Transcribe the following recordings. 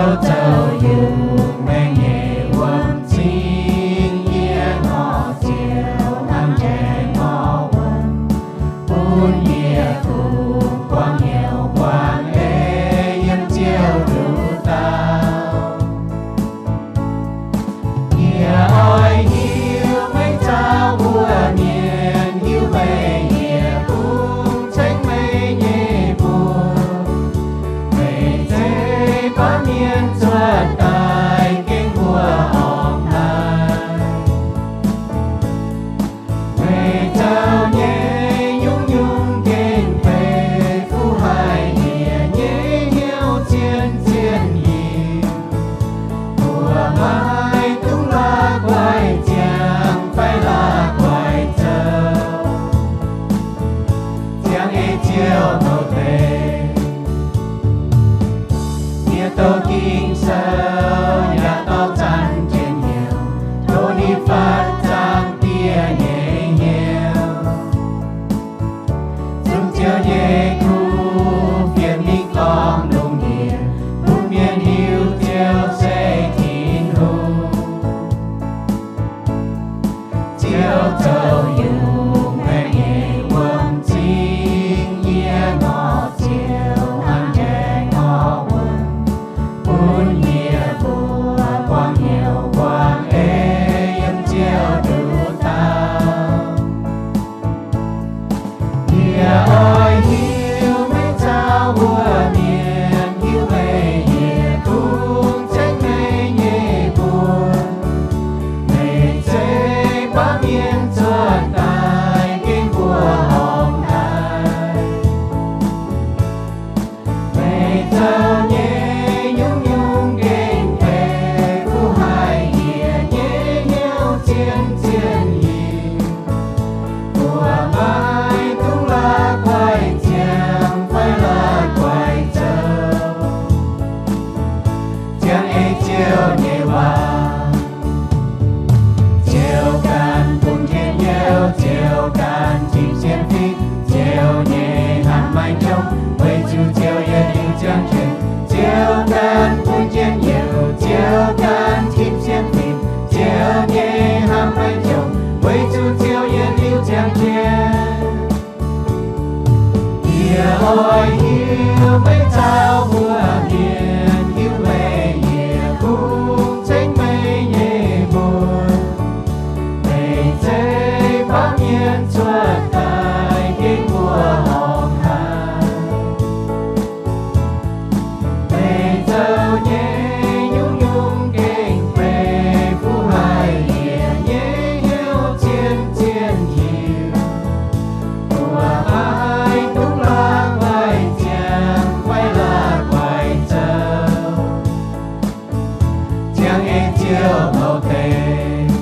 Ziouv zoux yungh maengc nyeic wuom cingv yie ngorc Ziouv hnangv njaengc ngorc wuom, bun yie kungx buangh hnyouv buangh ei yiem Ziouv nduqc dauh. Yie oix hiuv meih caux mbuo mienh, hiuv meih yie kungx cengx meih nyei mbuox. Meih zeiz baamh mienh cuotv daaih gengh mbuo horpc haic. Meih zoux nyei nyungc-nyungc gengh beiv fuqv haic yie nyei hnyouv zien-zien nyim. Mbuo maiv dungx la'guaih ziangh fai la'guaih zoux, ziangh ei Ziouv nouh deix. Yie doqc Ging-Sou yaac dorh zanc jienv hnyouv, tov ninh fatv zaangc Diex nyei hnyouv. Zunc Ziouv nyei kuv fienx mingh gorngv lungh ndiev, bun mienh hiuv Ziouv se Tin-Hungh. Ziouv zoux yungh maengc nyeic wuom cingv yie ngorc Ziouv hnangv njaengc ngorc wuom, bun yie mbuo buangh hnyouv buangh ei yiem Ziouv nduqc dauh. Yie oix hiuv meih caux mbuo mienh, hiuv meih yie kungx cengx meih nyei mbuox. Meih zeiz baamh mienh cuotv daaih gengh mbuo horpc haic. Meih zoux nyei nyungc-nyungc gengh beiv fuqv haic yie nyei hnyouv zien-zien nyim. Mbuo maiv dungx la'guaih ziangh fai la'guaih zoux, ziangh ei Ziouv nyei waac. Ziouv ganh bun njien-youh, Ziouv ganh tipv sienx fim, Ziouv nyei hnamv maiv njongc, weic zuqc Ziouv yietc liuz ziangh jienv. Ziouv ganh bun njien-youh, Ziouv ganh tipv sienx fim, Ziouv nyei hnamv maiv njongc, weic zuqc Ziouv yietc liuz ziangh jienv. Yie oix hiuv meih caux mbuo mienh, hiuv meih yie kungx cengx meih nyei mbuox. Meih zeiz baamh mienh cuotv daaih gengh mbuo horpc haic. Meih zoux nyei nyungc-nyungc gengh beiv fuqv haic yie nyei hnyouv zien-zien nyim. Mbuo maiv dungx la'guaih ziangh fai la'guaih zoux, ziangh ei Ziouv nouh deix.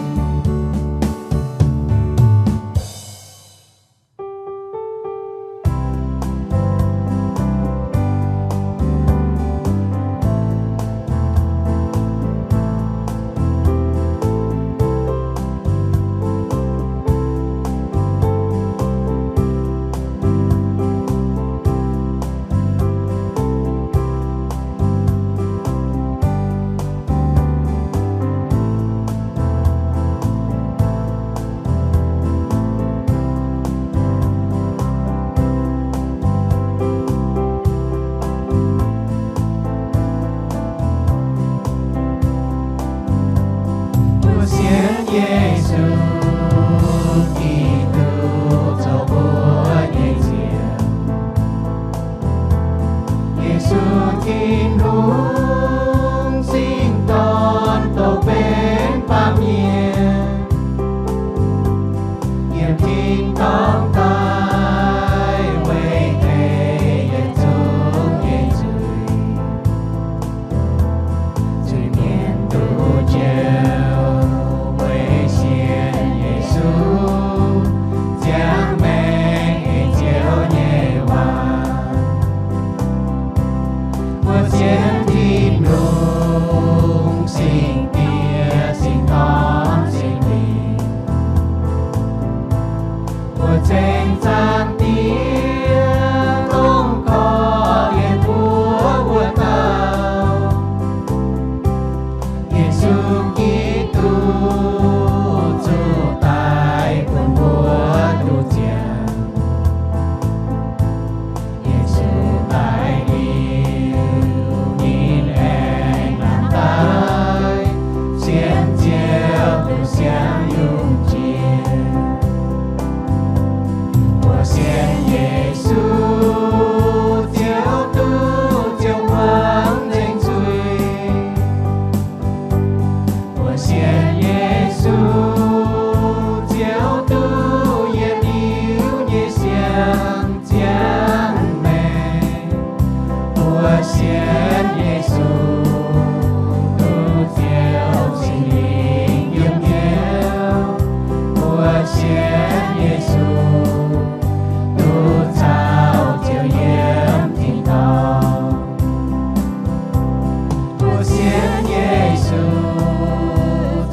Sienx Yesu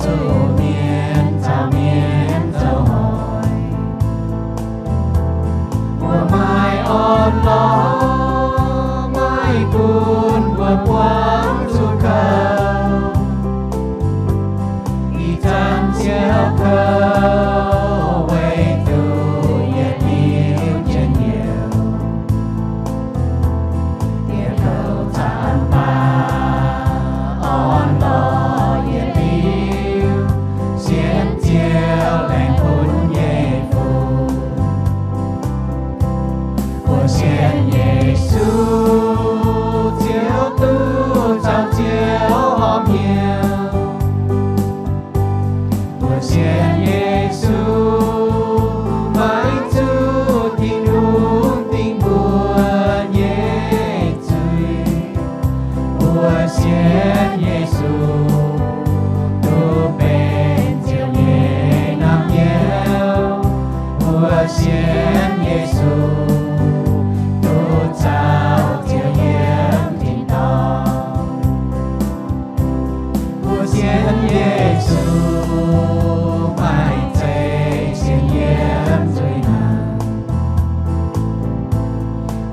zuqc mienh caux mienh zoux hoic, mbuo maaih orn-lorqc, maaih gunv mbuo buangv zuqc kouv. Ih zanc Ziouv kouv weic zuqc yietc liuz njien-youh, yietc kouv zanc baac orn-lorqc yietc liuz, sienx Ziouv laengz bun nyei fuqv. Mbuo sienx Yesu, Ziouv duqv caux Ziouv horpc hnyouv. Mbuo sienx Yesu, maiv zuqc Tin-Hungh dingh mbuo nyei zuiz. Mbuo sienx Yesu, duqv benx Ziouv nyei naamh nyouz. Mbuo sienx Yesu, duqv zaux Ziouv yiem tin-dorngh. Mbuo sienx Yesu, maiv zeiz sienx yiem nzuih hnaangx.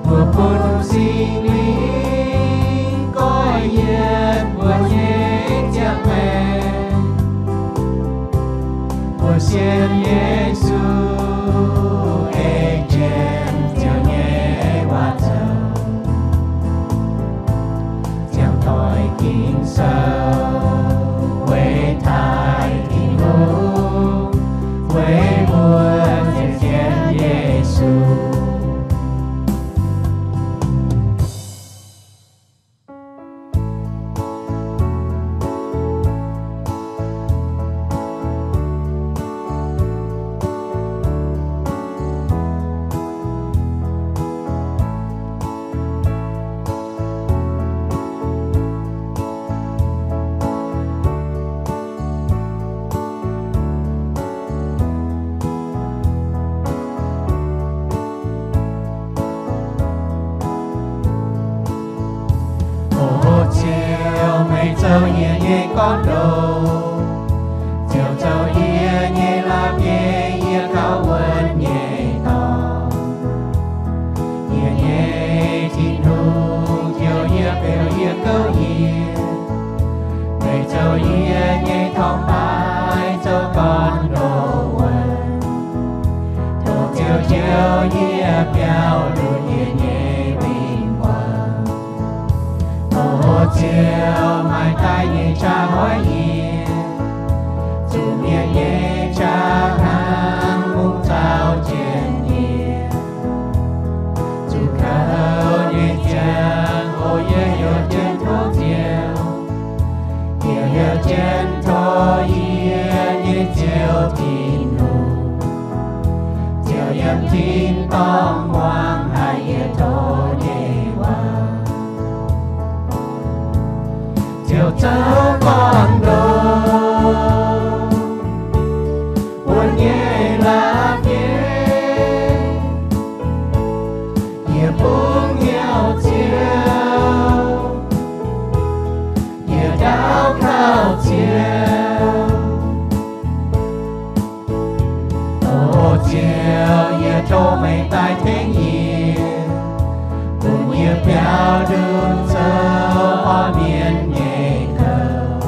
Mbuo bun Singx Lingh goiv yietc mbuo nyei ziangh maengc. Mbuo sienx Yesu, ei jienv Ziouv nyei waac zoux, ziangh doic Ging-Sou weic taaih Tin-Hungh, weic mbuo sienx Yesu. O Ziouv, meih zoux yie nyei gorngv ndoqv. Ziouv zoux yie nyei la'bieiv, yie gauh wuonv nyei dorngx. Yie nyei Tin-Hungh, Ziouv, yie beu yie gouv yie. Meih zoux yie nyei torngv-baaix, zoux gorngv ndoqv wuonc. Tov Ziouv njoux yie, biaux lunx yie nyei win-wangv. O Ziouv, maaih daaih nyei qaqv hoiv yie, zuqc mienh nyei qaqv hnangv mungv zaux jienv yie. Zuqc kouv nyei ziangh hoc yie heuc jienv tov Ziouv, Ziouv heuc jienv tov yie nyei Ziouv Tin-Hungh. Ziouv yiem tin-dorngh muangx haic yie tov nyei waac. Ziouv zoux gorn-ndoqv bun nyei la'bieiv. Yie bungx hnyouv Ziouv, yie daux gaux Ziouv. O Ziouv, yie tov meih daaih tengx yie, bun yie biaux nduqc zoux orn mienh nyei kouv,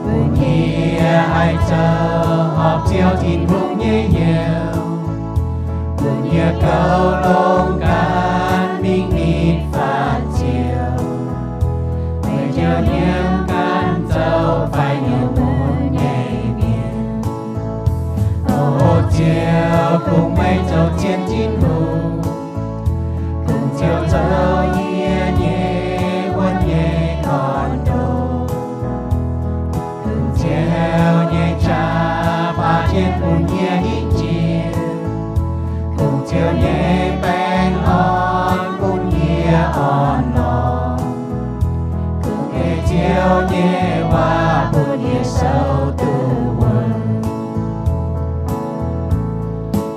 bun yie haih zoux horpc Ziouv Tin-Hungh nyei hnyouv, bun yie goux longx ganh mingh nitv faatv Ziouv. Meih Ziouv nyiemv ganh zoux faix nyouc mun nyei mienh. O Ziouv, kungx meih zoux zien Tin-Hungh, kungx Ziouv zoux yie nyei wuonv nyei gorn-ndoqv. Kungx Ziouv nyei qaqv baac jienv bun yie hingh jiex. Kungx Ziouv nyei baengh orn bun yie orn-lorqc. Kungx ei Ziouv nyei waac bun yie sou duqv wuonv.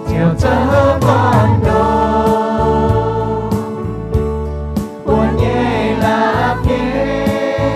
Ziouv zoux gorn-ndoqv bun nyei la'bieiv.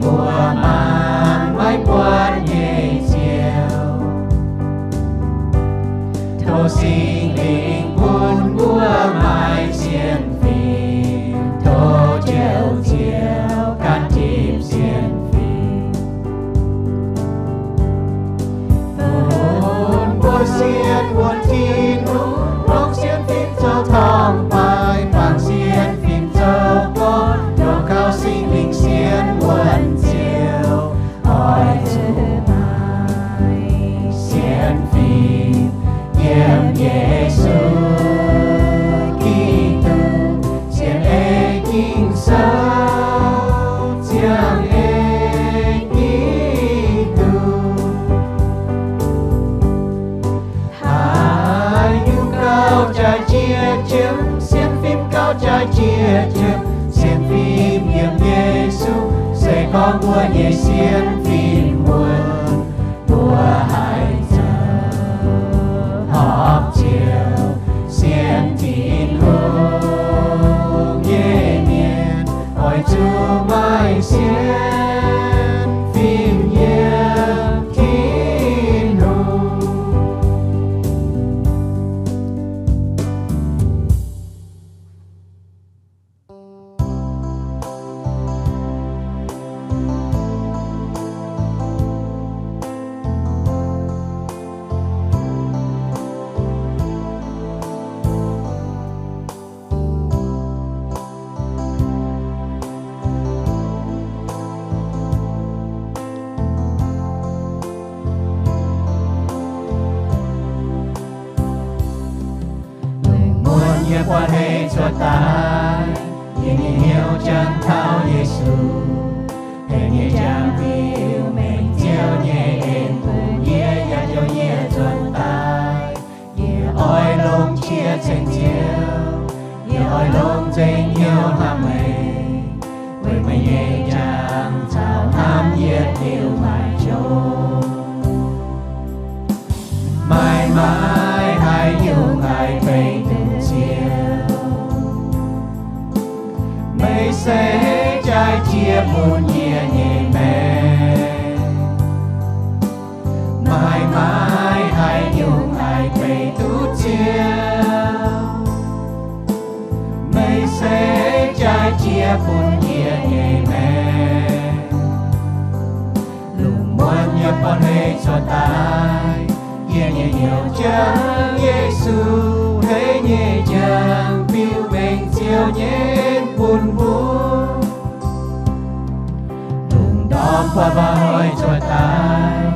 mbuo maanc maiv buatc nyei Ziouv. Tov Singx Lingh bun mbuo maaih sienx fim, tov Ziouv Ziouv gan tipv sienx fim. Bun mbuo sienx wuonc Tin-Hungh, longc sienx fim zoux torngv-baaix, bangc sienx fim zoux gorn, nduov gauh Singx Lingh sienx wuonc Ziouv, oix zuqc maaih sienx fim yiem Yesu Giduc, sienx ei Ging-Sou, ziangh ei Giduc. Haaix nyungc gauh jaaix jiex jiem, sienx fim gauh jaaix jiex jiem, sienx fim yiem Yesu, se gorngv mbuo nyei sienx fim wuonc, mbuo haih zoux horpc Ziouv, sienx Tin-Hungh nyei mienh, oix zuqc maaih sienx fim yiem Tin-Hungh. Lungh muonz yie buatc hei cuotv daaih, yie nyei hnyouv jangx taux Yesu. Hei nyei jangx diuh mengh Ziouv nyei en bun yie, yaac jouh yie cuotv daaih. Yie oix longc qiex ceng Ziouv, yie oix longc nzengc hnyouv hnamv meih, weic meih nyei jangx caux hnamv yie diuh maiv jomc. Maaih maaih haaix nyungc haih beiv duqv Ziouv, meih se jaaix jiex bun yie nyei maengc. Maaih maaih haaix nyungc haih beiv duqv Ziouv, meih se jaaix jiex bun yie nyei maengc. Lungh muonz yie buatc hei cuotv daaih, yie nyei hnyouv jangx Yesu, hei nyei jangx biux mengh Ziouv nyei en bun mbuo. Lungh ndorm buatc mba'hnoi cuotv daaih,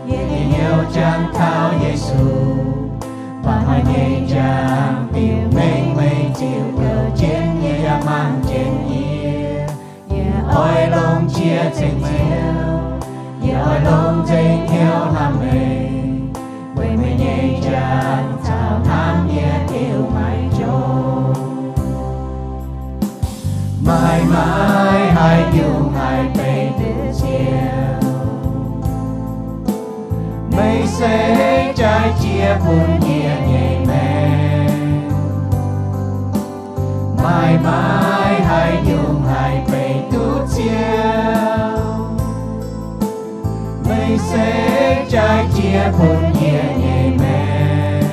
yie nyei hnyouv jangx taux Yesu. Mba'hnoi nyei jangx biux mengh meih ziux gouv jienv yie yaac mangc jienv yie. Yie oix longc qiex ceng Ziouv, yie oix longc nzengc hnyouv hnamv meih, weic meih nyei jangx caux hnamv yie diuh maiv jomc. Maaih maaih haaix nyungc haih beiv duqv Ziouv, meih se jaaix jiex bun yie nyei maengc. Maaih maaih haaix nyungc haih beiv duqv Ziouv, meih se jaaix jiex bun yie nyei maengc.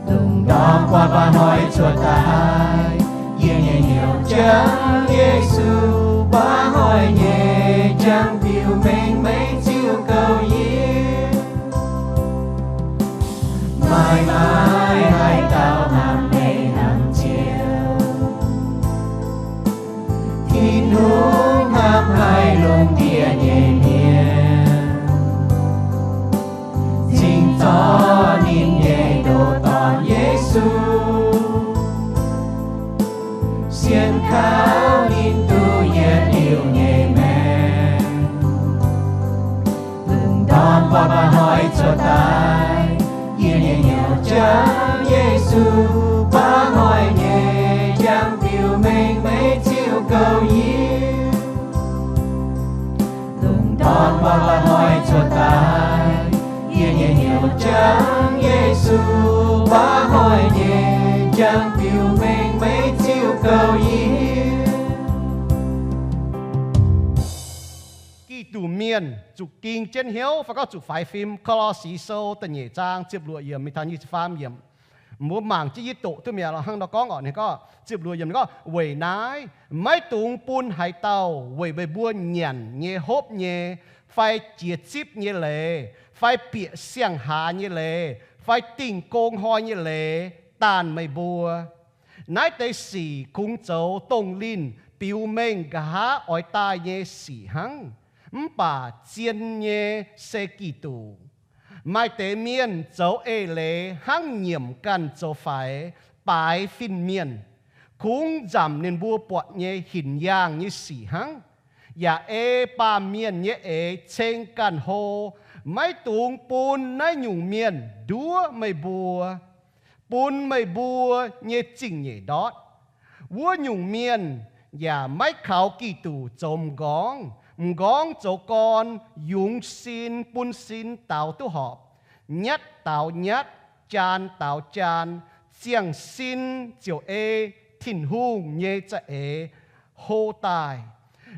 Lungh ndorm buatc mba'hnoi cuotv daaih, yie nyei hnyouv jangx Yesu, mba'hnoi nyei jangx biux mengh meih ziux gouv yie. Maaih maaih haaix dauh hnamv meih hnangv Ziouv. Tin-Hungh hnamv haic lungh ndiev nyei mienh, cingx zorqv ninh nyei ndoqc Dorn Yesu, sienx kaux ninh duqv yie Giduc mienh zuqc ging jienv hnyouv fai gorngv zuqc faix fim. Ko^lo^si Sou da'nyeic zaang ziepc luoqc yiemc mingh taux nyic ziepc faam yiemc, mbuo mangc jienv yie doqc duqv mi'aqv lorqc. Hnangv nor gorngv orqc, ninh gorngv ziepc luoqc yiemc ninh gorngv, Weic naaiv maiv dungx bun haaix dauh weic meih mbuo nyanc nyei hopv nyei, fai jiex zipv nyei leiz, fai bieqc siang-haaix nyei leiz, fai dingh gong hnoi nyei leiz daanh meih mbuo. Naaiv deix sic kungx zoux dongh linh biux mengh nqa'haav oix daaih nyei sic hnangv. Mv baac zien nyei se Giduc. Maaih deix mienh zoux eix leiz hnangv nyiemc ganh zoux faix, baaix fin-mienh, kungx nzamc ninh mbuo buatc nyei hinc yaangh nyei sic hnangv, yaac ei baamh mienh nyei eix ceng ganh hlo. Maiv dungx bun naaiv nyungc mienh nduov meih mbuo, bun meih mbuo nyei zingh nyeic ndortv. Wuov nyungc mienh yaac maiv kaux Giduc zoux m'nqorngv. M'nqorngv zoux gorn yungz sin, bun sin daaux duqv horpc, nyatv daaux nyatv, jaan daaux jaan, ziangh sin ziouc ei Tin-Hungh nyei za'eix hlo daaih.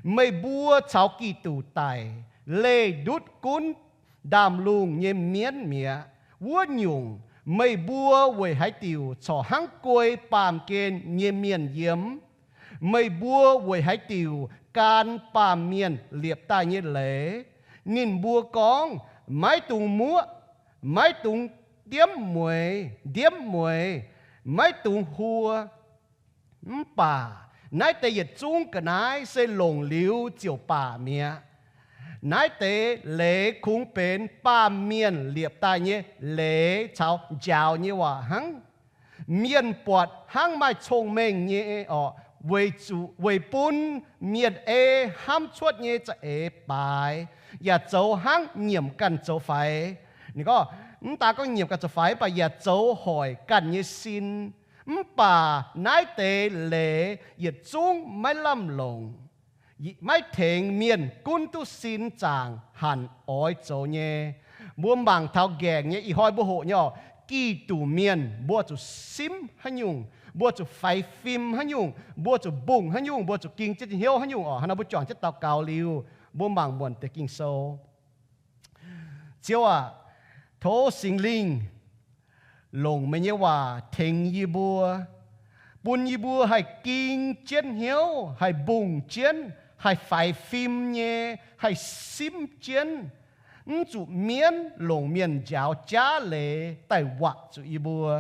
Meih mbuo caux Giduc daic, leih ndutv gunv ndaamv-lungh nyei mienv mi'aqv. Wuov nyungc, meih mbuo weic haaix diuc corc hnangv guei baamh gen nyei mienh yiem? Meih mbuo weic haaix diuc gan baamh mienh liepc daaih nyei leiz? Ninh mbuo gorngv, Maiv dungx muoqv, maiv dungx ndiemv mueiz, ndiemv mueiz, maiv dungx huo. Mv baac naaiv deix yietc zungv ga'naaiv se longc liuz ziouc baac mi'aqv. Naaiv deix leiz kungx benx baamh mienh liepc daaih nyei leiz caux njaaux nyei waac hnangv. Mienh buatc hnangv maaih cong-mengh nyei orqc, weic zuqc, weic bun mienh ei hnamv cuotv nyei za'eix baaix, yaac zoux hnangv nyiemc ganh zoux faix. Ninh gorngv, mv daaih gorngv nyiemc ganh zoux faix, mv baac yaac zoux hoic ganh nyei sin. Mv baac naaiv deix leiz yietc zungv maiv lamh longc, maiv tengx mienh gunv duqv sin zaangc hanc oix zoux nyei. Mbuo mangc taux nqaengc nyei, ih hnoi mbuo hoqc nyei orqc, Giduc mienh mbuo zuqc simv haaix nyungc, mbuo zuqc faix fim haaix nyungc, mbuo zuqc mbungh haaix nyungc, mbuo zuqc ging jienv hnyouv haaix nyungc orqc. Hnangv nor mbuo juangc jienv daux gaux liuz, mbuo mangc muonc deix Ging-Sou. Ziouv aac, tov Singx Lingh longc meih nyei waac tengx yie mbuo, bun yie mbuo haih ging jienv hnyouv, haih mbungh jienv, haih faix fim nyei, haih simv jienv, mv zuqc mienv longc mienh njaaux jaav leiz daaih watc zuqc yie mbuo.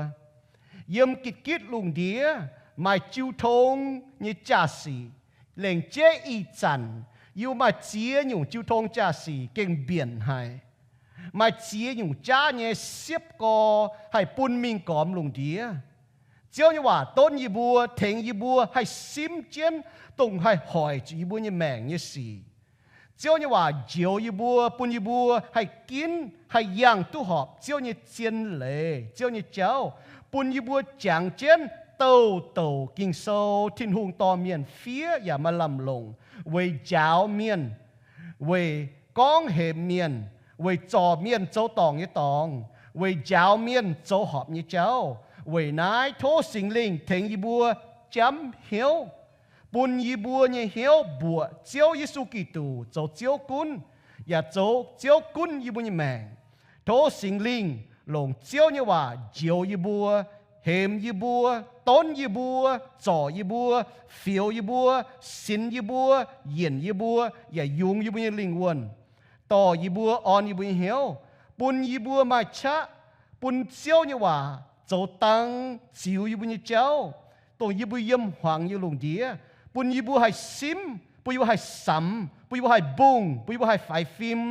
Yiem gitv-gitv lungh ndiev maaih jiu tong nyei jaa-sic. Lengc jeiv ih zanc yie mbuo maaih ziex nyungc jiu tong jaa-sic gengh mbienc haic. Maaih ziex nyungc jaav nyei siepv gor haih bun mingh gormx lungh ndiev. Ziouv nyei waac donv yie mbuo, tengx yie mbuo haih simv jienv dongh haih hoic zuqc yie mbuo nyei maengc nyei sic. Ziouv nyei waac njoux yie mbuo, bun yie mbuo haih ginv, haih yangh duqv horpc Ziouv nyei zien leiz, Ziouv nyei jauv, bun yie mbuo jangx jienv douc douc Ging-Sou, Tin-Hungh dorh mienh fiev yaac maaih lamh longc weic njaaux mienh, weic gorngv hemx mienh, weic zorc mienh zoux dorngc nyei dorngx, weic njaaux mienh zoux horpc nyei jauv. Weic naaiv tov Singx Lingh tengx yie mbuo jamv hnyouv, bun yie mbuo nyei hnyouv mbuoqc Ziouv Yesu Giduc zoux Ziouv gunv, yaac zoux Ziouv gunv yie mbuo nyei maengc. Tov Singx Lingh longc Ziouv nyei waac njoux yie mbuo, hemx yie mbuo, donv yie mbuo, zorc yie mbuo, fioux yie mbuo, sinx yie mbuo, yienc yie mbuo, yaac yungz yie mbuo nyei lingh wuonh, dorh yie mbuo orn yie mbuo nyei hnyouv, bun yie mbuo maaih qaqv bun Ziouv nyei waac zoux dang ziux yie mbuo nyei jauv, dongh yie mbuo yiem hmuangx nyei lungh ndiev, bun yie mbuo haih simv, bun yie mbuo haih samx, bun yie mbuo haih mbungh, bun yie mbuo haih faix fim,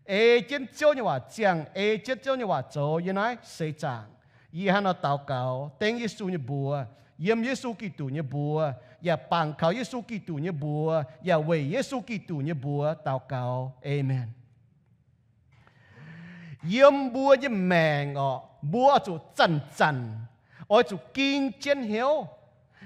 ei jienv Ziouv nyei waac ziangh, ei jienv Ziouv nyei waac zoux yiem naaiv seix zaangc. Yie hnangv nor daux gaux dengv Yesu nyei mbuox, yiem Yesu Giduc nyei mbuox, yaac bangc kaux Yesu Giduc nyei mbuox, yaac weic Yesu Giduc nyei mbuox daux gaux. Aamen. Yiem mbuo nyei maengc orqc, mbuo oix zuqc zanc-zanc oix zuqc ging jienv hnyouv.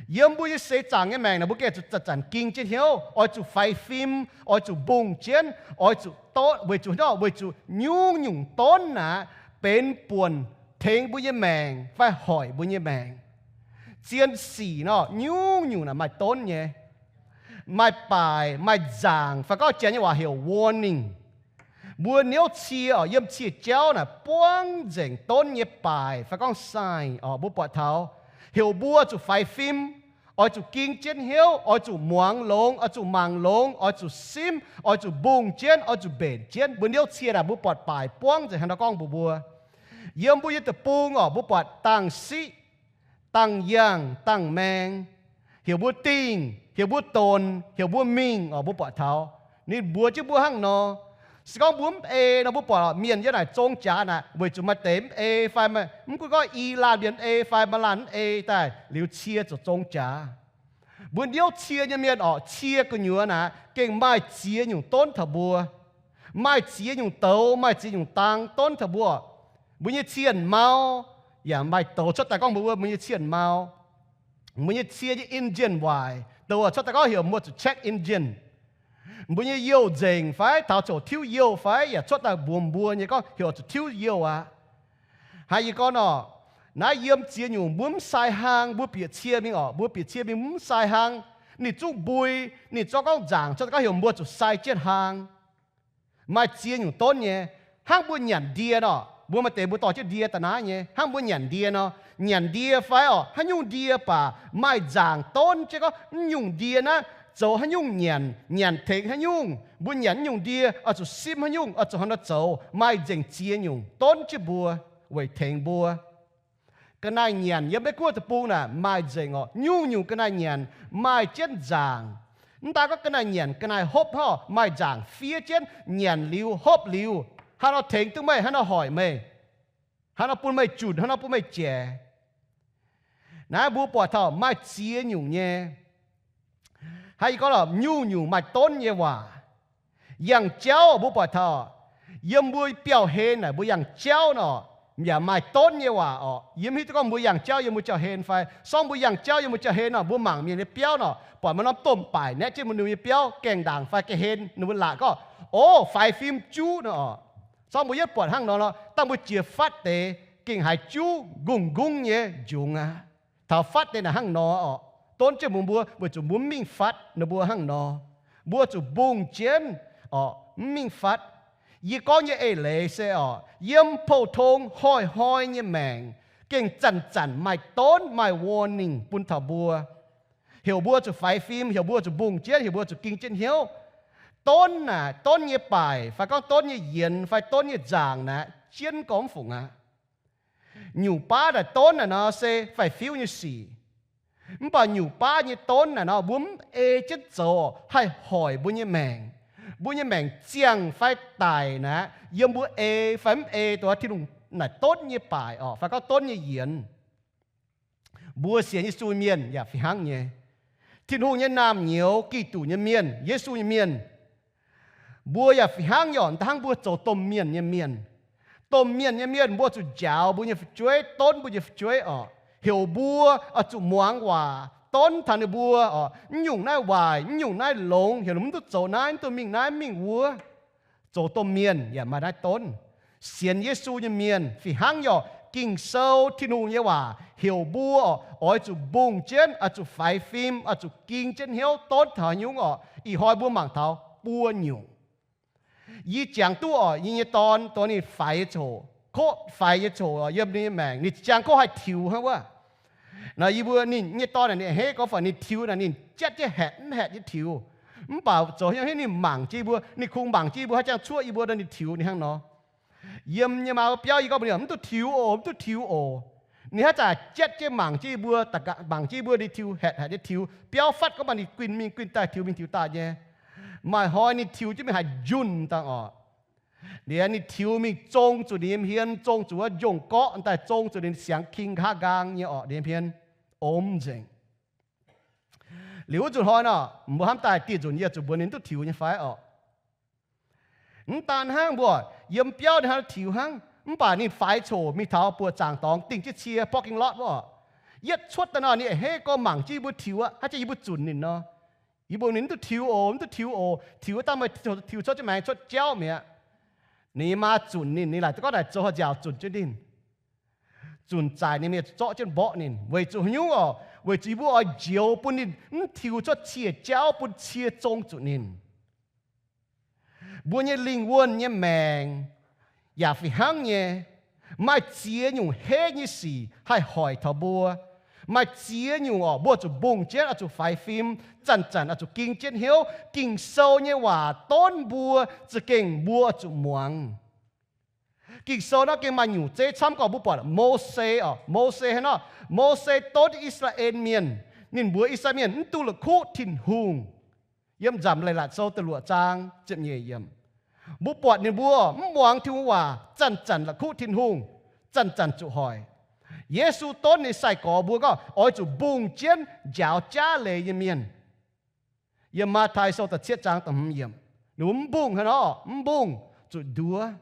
Yiem mbuo nyei seix zaangc nyei maengc naaic, mbuo gengh zuqc zanc-zanc ging jienv hnyouv, oix zuqc faix fim, oix zuqc mbungh jienv, oix zuqc dorn, weic zuqc, weic zuqc nyungc-nyungc donv aqv benx buonc tengx mbuo nyei maengc fai hoic mbuo nyei maengc. Zien sic nor, nyungc-nyungc naaic maaih donv nyei. maaih baaic, maaih nzaangc, fai gorngv Janx nyei waac heuc warning. Mbuo niouv cie oc, yiem cie jauv naaic buangv nzengc donv nyei baaic fai gorngv sign oc, mbuo buatc taux heuc mbuo zuqc faix fim, oix zuqc ging jienv hnyouv, oix zuqc muangx longx, oix zuqc mangc longx, oix zuqc simv, oix zuqc mbungh jienv, oix zuqc mbenc jienv. Mbuo niouv cie naaic mbuo buatc baaic buangv nzengc hnangv nor gorngv mbuox mbuo. Yiem mbuo nyei deic-bung oc, mbuo buatc dangh siqv, dangh yangh, dangh maeng, heuc mbuo dingh, heuc mbuo donx, heuc mbuo mingh oc, mbuo buatc taux ninh mbuox jienv mbuo hnangv nor. Se gorngv mbuo mv ei nor, mbuo buatc mienh yiem naaic zong jaax naaic, weic zuqc maaih deix mv ei fai mv gunv gorngv i laanh mienh mv ei fai maaih laanh mv ei daaih liuz cie ziouc zong jaax. Mbuo niouv cie nyei mienh oc, cie gu'nyuoz naaic gengh maaih ziex nyungc donv taux mbuo. Maaih ziex nyungc douz, maaih ziex nyungc dang donv taux mbuo. Mbuo nyei cien mau, yaac maaih douz cuotv daaih gorngv mbuox mbuo mbuo nyei cien mau. Mbuo nyei cie nyei engine waaic, douz cuotv daaih gorngv heuc mbuo zuqc check engine. Mbuo nyei youh nzengc fai taux coc tiuv youh fai yaac cuotv daaih mbuox mbuo nyei gorngv heuc zuqc tiuv youh aqv. Haiz yie gorngv nor, naaiv yiem ziex nyungc mbuo mv sai hlang, mbuo bieqc cie mingh oc, mbuo bieqc cie mingh mv sai hlang, ninh zungv mbui, ninh zorqv gorngv nzaangc cuotv daaih gorngv heuc mbuo zuqc sai jienv hlang. Maaih ziex nyungc donv nyei. Hnangv mbuo nyanc ndie nor, mbuo maaih deix mbuo dorh jienv ndie daaih naaiv nyei. Hnangv mbuo nyanc ndie nor, nyanc ndie fai oc, haaix nyungc ndie baac maaih nzaangc donv jienv gorngv mv nyungc ndie naaiv zoux haaix nyungc nyanc, nyanc tengx haaix nyungc. Mbuo nyanc mv nyungc ndie oix zuqc simv haaix nyungc, oix zuqc hnangv nor zoux. Maaih nzengc ziex nyungc donv jienv mbuo weic tengx mbuo. Ga'naaiv nyanc yiem Meiv Guoqv deic-bung naaic maaih nzengc oc, nyungc-nyungc ga'naaiv nyanc maaih jienv nzaangc. Mv daan gorngv ga'naaiv nyanc ga'naaiv hopv hnangv, maaih nzaangc fiev jienv, nyanc liuz, hopv liuz, haaix nor tengx duqv meih, haaix nor hoic meih, haaix nor bun meih junc, haaix nor bun meih jaic. Naaiv mbuo buatc taux maaih ziex nyungc nyei. Haiz yie gorngv lorqc, nyungc-nyungc maaih donv nyei waac. Yangh jauv mbuo buatc taux, yiem mbuo biauv-hlen naaic mbuo yangh jauv nor, yaac maaih donv nyei waac oc. Yie mv hiuv duqv gorngv mbuo yangh jauv yiem mbuo biauv-hlen fai, sorng mbuo yangh jauv yiem mbuo biauv-hlen nor, mbuo mangc mienh nyei biauv nor, buatc maaih norm domh baaic naeqv jienv mbuo ninh nyei biauv gaengh ndaangc fai ga'hlen, ninh mbuo laatc gorngv, O, faix fim juv nor oc. Sorng mbuo yietv buatc hnangv nor lorqc, dangh mbuo jiex fatv deix gengh haiz juv nqungh nqungh nyei njungx aqv. Taux fatv deix naaic hnangv nor oc, donv jienv mbuox mbuo weic zuqc mbuo mv mingh fatv ninh mbuo hnangv nor. Mbuo zuqc mbungh jienv oc, mv mingh fatv. Yie gorngv nyei eix leiz se oc, yiem pou-tong hnoi-hnoi nyei maengc, gengh zanc-zanc maaih donv maaih warning bun taux mbuo, heuc mbuo zuqc faix fim, heuc mbuo zuqc mbungh jienv, heuc mbuo zuqc ging jienv hnyouv. Donv naaic, donv nyei baaic fai gorngv donv nyei yienx fai donv nyei nzaangc naaic jienv gormx fungc aqv. Nyungc baav naaic donv naaic nor se faix-fiuv nyei sic. Mv baac nyungc baav nyei donv naaic nor mbuo mv ei jienv zoux haih hoic mbuo nyei maengc. Mbuo nyei maengc ziangh fai daic naaic yiem mbuo ei fai mv ei dongh Tin-Hungh naaic donv nyei baaic oc, fai gorngv donv nyei yienx. Mbuo sienx Yesu mienh yaac fih hnangv nyei. Tin-Hungh nyei naamh nyouz, Giduc nyei mienh, Yesu nyei mienh, mbuo yaac fih hnangv nyei oc. Hnangv mbuo zoux domh mienh nyei mienh, domh mienh nyei mienh mbuo zuqc njaaux mbuo nyei fu'jueiv, donv mbuo nyei fu'jueiv oc, heuc mbuo oix zuqc muangx waac, donv taux ninh mbuo oc, mv nyungc naaiv waaic, mv nyungc naaiv longx, heuc ninh mv duqv zoux naaiv, mv duqv mingh naaiv, mingh wuov. Zoux domh mienh yaac maaih naaiv donv. Sienx Yesu nyei mienh fih hnangv nyei oc. Ging-Sou, Tin-Hungh nyei waac heuc mbuo oc, oix zuqc mbungh jienv, oix zuqc faix fim, oix zuqc ging jienv hnyouv donv taux nyungc oc. Ih hnoi mbuo mangc taux buo nyungc. Yie jangx duqv oc, yie nyei dorn, dorn ninh faix nyei coc, koqv faix nyei coc oc, yiem ninh nyei maengc ninh ziangh koqv haih tiux hnangv wuov. Nor yie mbuo ninh nyei dorn naaic ninh a'hneiv gorngv fai ninh tiux naaic ninh jatv jienv haetc mv haetc nyei tiux. Mv baac zoux hnyouv hniev ninh mangc jienv yie mbuo, ninh kungx mangc jienv yie mbuo haaix jangx cuoqv yie mbuo nor ninh tiux ninh hnangv nor. Yiem nyei maa mbuo biauv yie gorngv mbuox ninh, mv duqv tiux oc, mv duqv tiux oc. Ninh haaix zanc jatv jienv mangc jienv yie mbuo, mangc jienv yie mbuo ninh tiux haetc haetc nyei tiux. Biauv fatv gorngv baac ninh guinh mingh guinh daaih, tiux mingh tiux daaih nyei. Maaih hnoi ninh tiux jienv mingh haaix njunh dangh oc. Liuz ninh tiux mingh zong zuqc ninh nyei hmien, zong zuqc wuov njongh gorqv daaih, zong zuqc ninh siangx king nqa'haav nqaang nyei orqc, ninh nyei hmien omx nzengc. Liuz wuov nzunc hnoi nor, mbuo hnamv daaih dieh nzunc yie zuqc mbuox ninh duqv tiux nyei fai orqc. Mv daan hnangv mbuo, yiem biauv ninh hnangv tiux hnangv, mv baac ninh faix coc mingh taux buoqc zaangc dorngx dingh jienv cie parking lot wuov orqc. Yietv cuotv daaih nor ninh a'hneiv gorngv mangc jienv yie mbuo tiux aqv, haaix jiex yie mbuo zunc ninh nor. Yie mbuox ninh, mv duqv tiux oc, mv duqv tiux oc. Tiux wuov dangh meih tiux cuotv jauv mi'aqv. Ninh maa zunc ninh, ninh laaic duqv gorngv naaic zoux haaix nziaauc zunc jienv ninh. Zunc zaaic ninh mienh zorqv jienv mborqv ninh. Weic zuqc haaix nyungc oc? weic zuqc yie mbuo oix njoux bun ninh mv tiux cuotv cie jauv bun cie zong zuqc ninh. Mbuo nyei lingh wuonh nyei maengc yaac fih hnangv nyei. Maaih ziex nyungc heiv nyei sic haih hoic taux mbuo. Maaih ziex nyungc orqc, mbuo zuqc mbungh jienv, oix zuqc faix fim, zanc-zanc oix zuqc ging jienv hnyouv. Ging-Sou nyei waac donv mbuo za'gengh mbuo oix zuqc muangx. Ging-Sou nor gengh maaih nyungc zeiv camv gorqv. Mbuo buatc Mose orqc, Mose haaix nor? Mose donv I^saa^laa^en Mienh. Ninh mbuox I^saa^laa^en Mienh mv dungx la'kuqv Tin-Hungh. Yiem Nzamc Leiz-Latc Sou da'luoqc zaang ziepc nyeic yiemc, mbuo buatc ninh mbuo mv muangx Tin-Hungh waac, zanc-zanc la'kuqv Tin-Hungh, zanc-zanc zuqc hoic. Yesu donv ninh sai-gorx mbuo gorngv oix zuqc mbungh jienv njaaux jaav leiz nyei mienh. Yiem Matv^tai Sou da'cietv zaang da'hmz yiemc, ninh mbuo mv mbungh haaix nor, mv mbungh, zuqc nduov.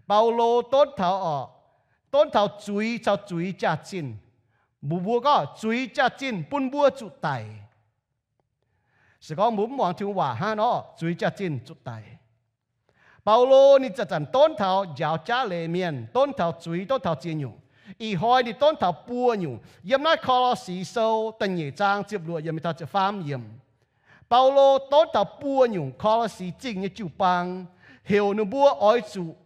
Baulo donv taux orqc, donv taux zuiz caux zuiz jaax-zinh. Mbuox mbuo gorngv zuiz jaax-zinh bun mbuo zuqc daic. Se gorngv mbuo mv muangx Tin-Hungh waac hnangv nor, zuiz jaax-zinh zuqc daic. Baulo ninh zanc-zanc donv taux njaaux jaav leiz mienh, donv taux zuiz, donv taux ziex nyungc. Ih hnoi ninh donv taux buo nyungc. Yiem naaiv Ko^lo^si Sou da'nyeic zaang ziepc luoqc yiemc mingh taux ziepc faam yiemc, Baulo donv taux buo nyungc Ko^lo^si Zingh nyei jiu-baang, heuc ninh mbuo oix zuqc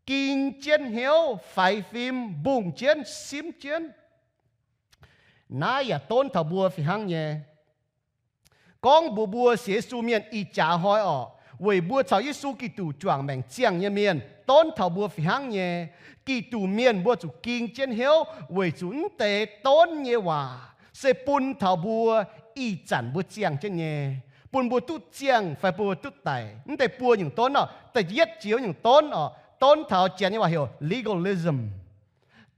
ging jienv hnyouv, faix fim, mbungh jienv, simv jienv. Naaiv yaac donv taux mbuo fih hnangv nyei. Gorngv mbuox mbuo sienx Yesu mienh ih jaax hnoi orqc, weic mbuo caux Yesu Giduc juangc maengc ziangh nyei mienh, donv taux mbuo fih hnangv nyei. Giduc mienh mbuo zuqc ging jienv hnyouv weic zuqc mv deix donv nyei waac se bun taux mbuo ih zanc mbuo ziangh jienv nyei, bun mbuo duqv ziangh fai bun mbuo duqv daic. Mv deix buo nyungc donv orqc, da'yietv jiex nyungc donv orqc, donv taux Janx nyei waac heuc legalism.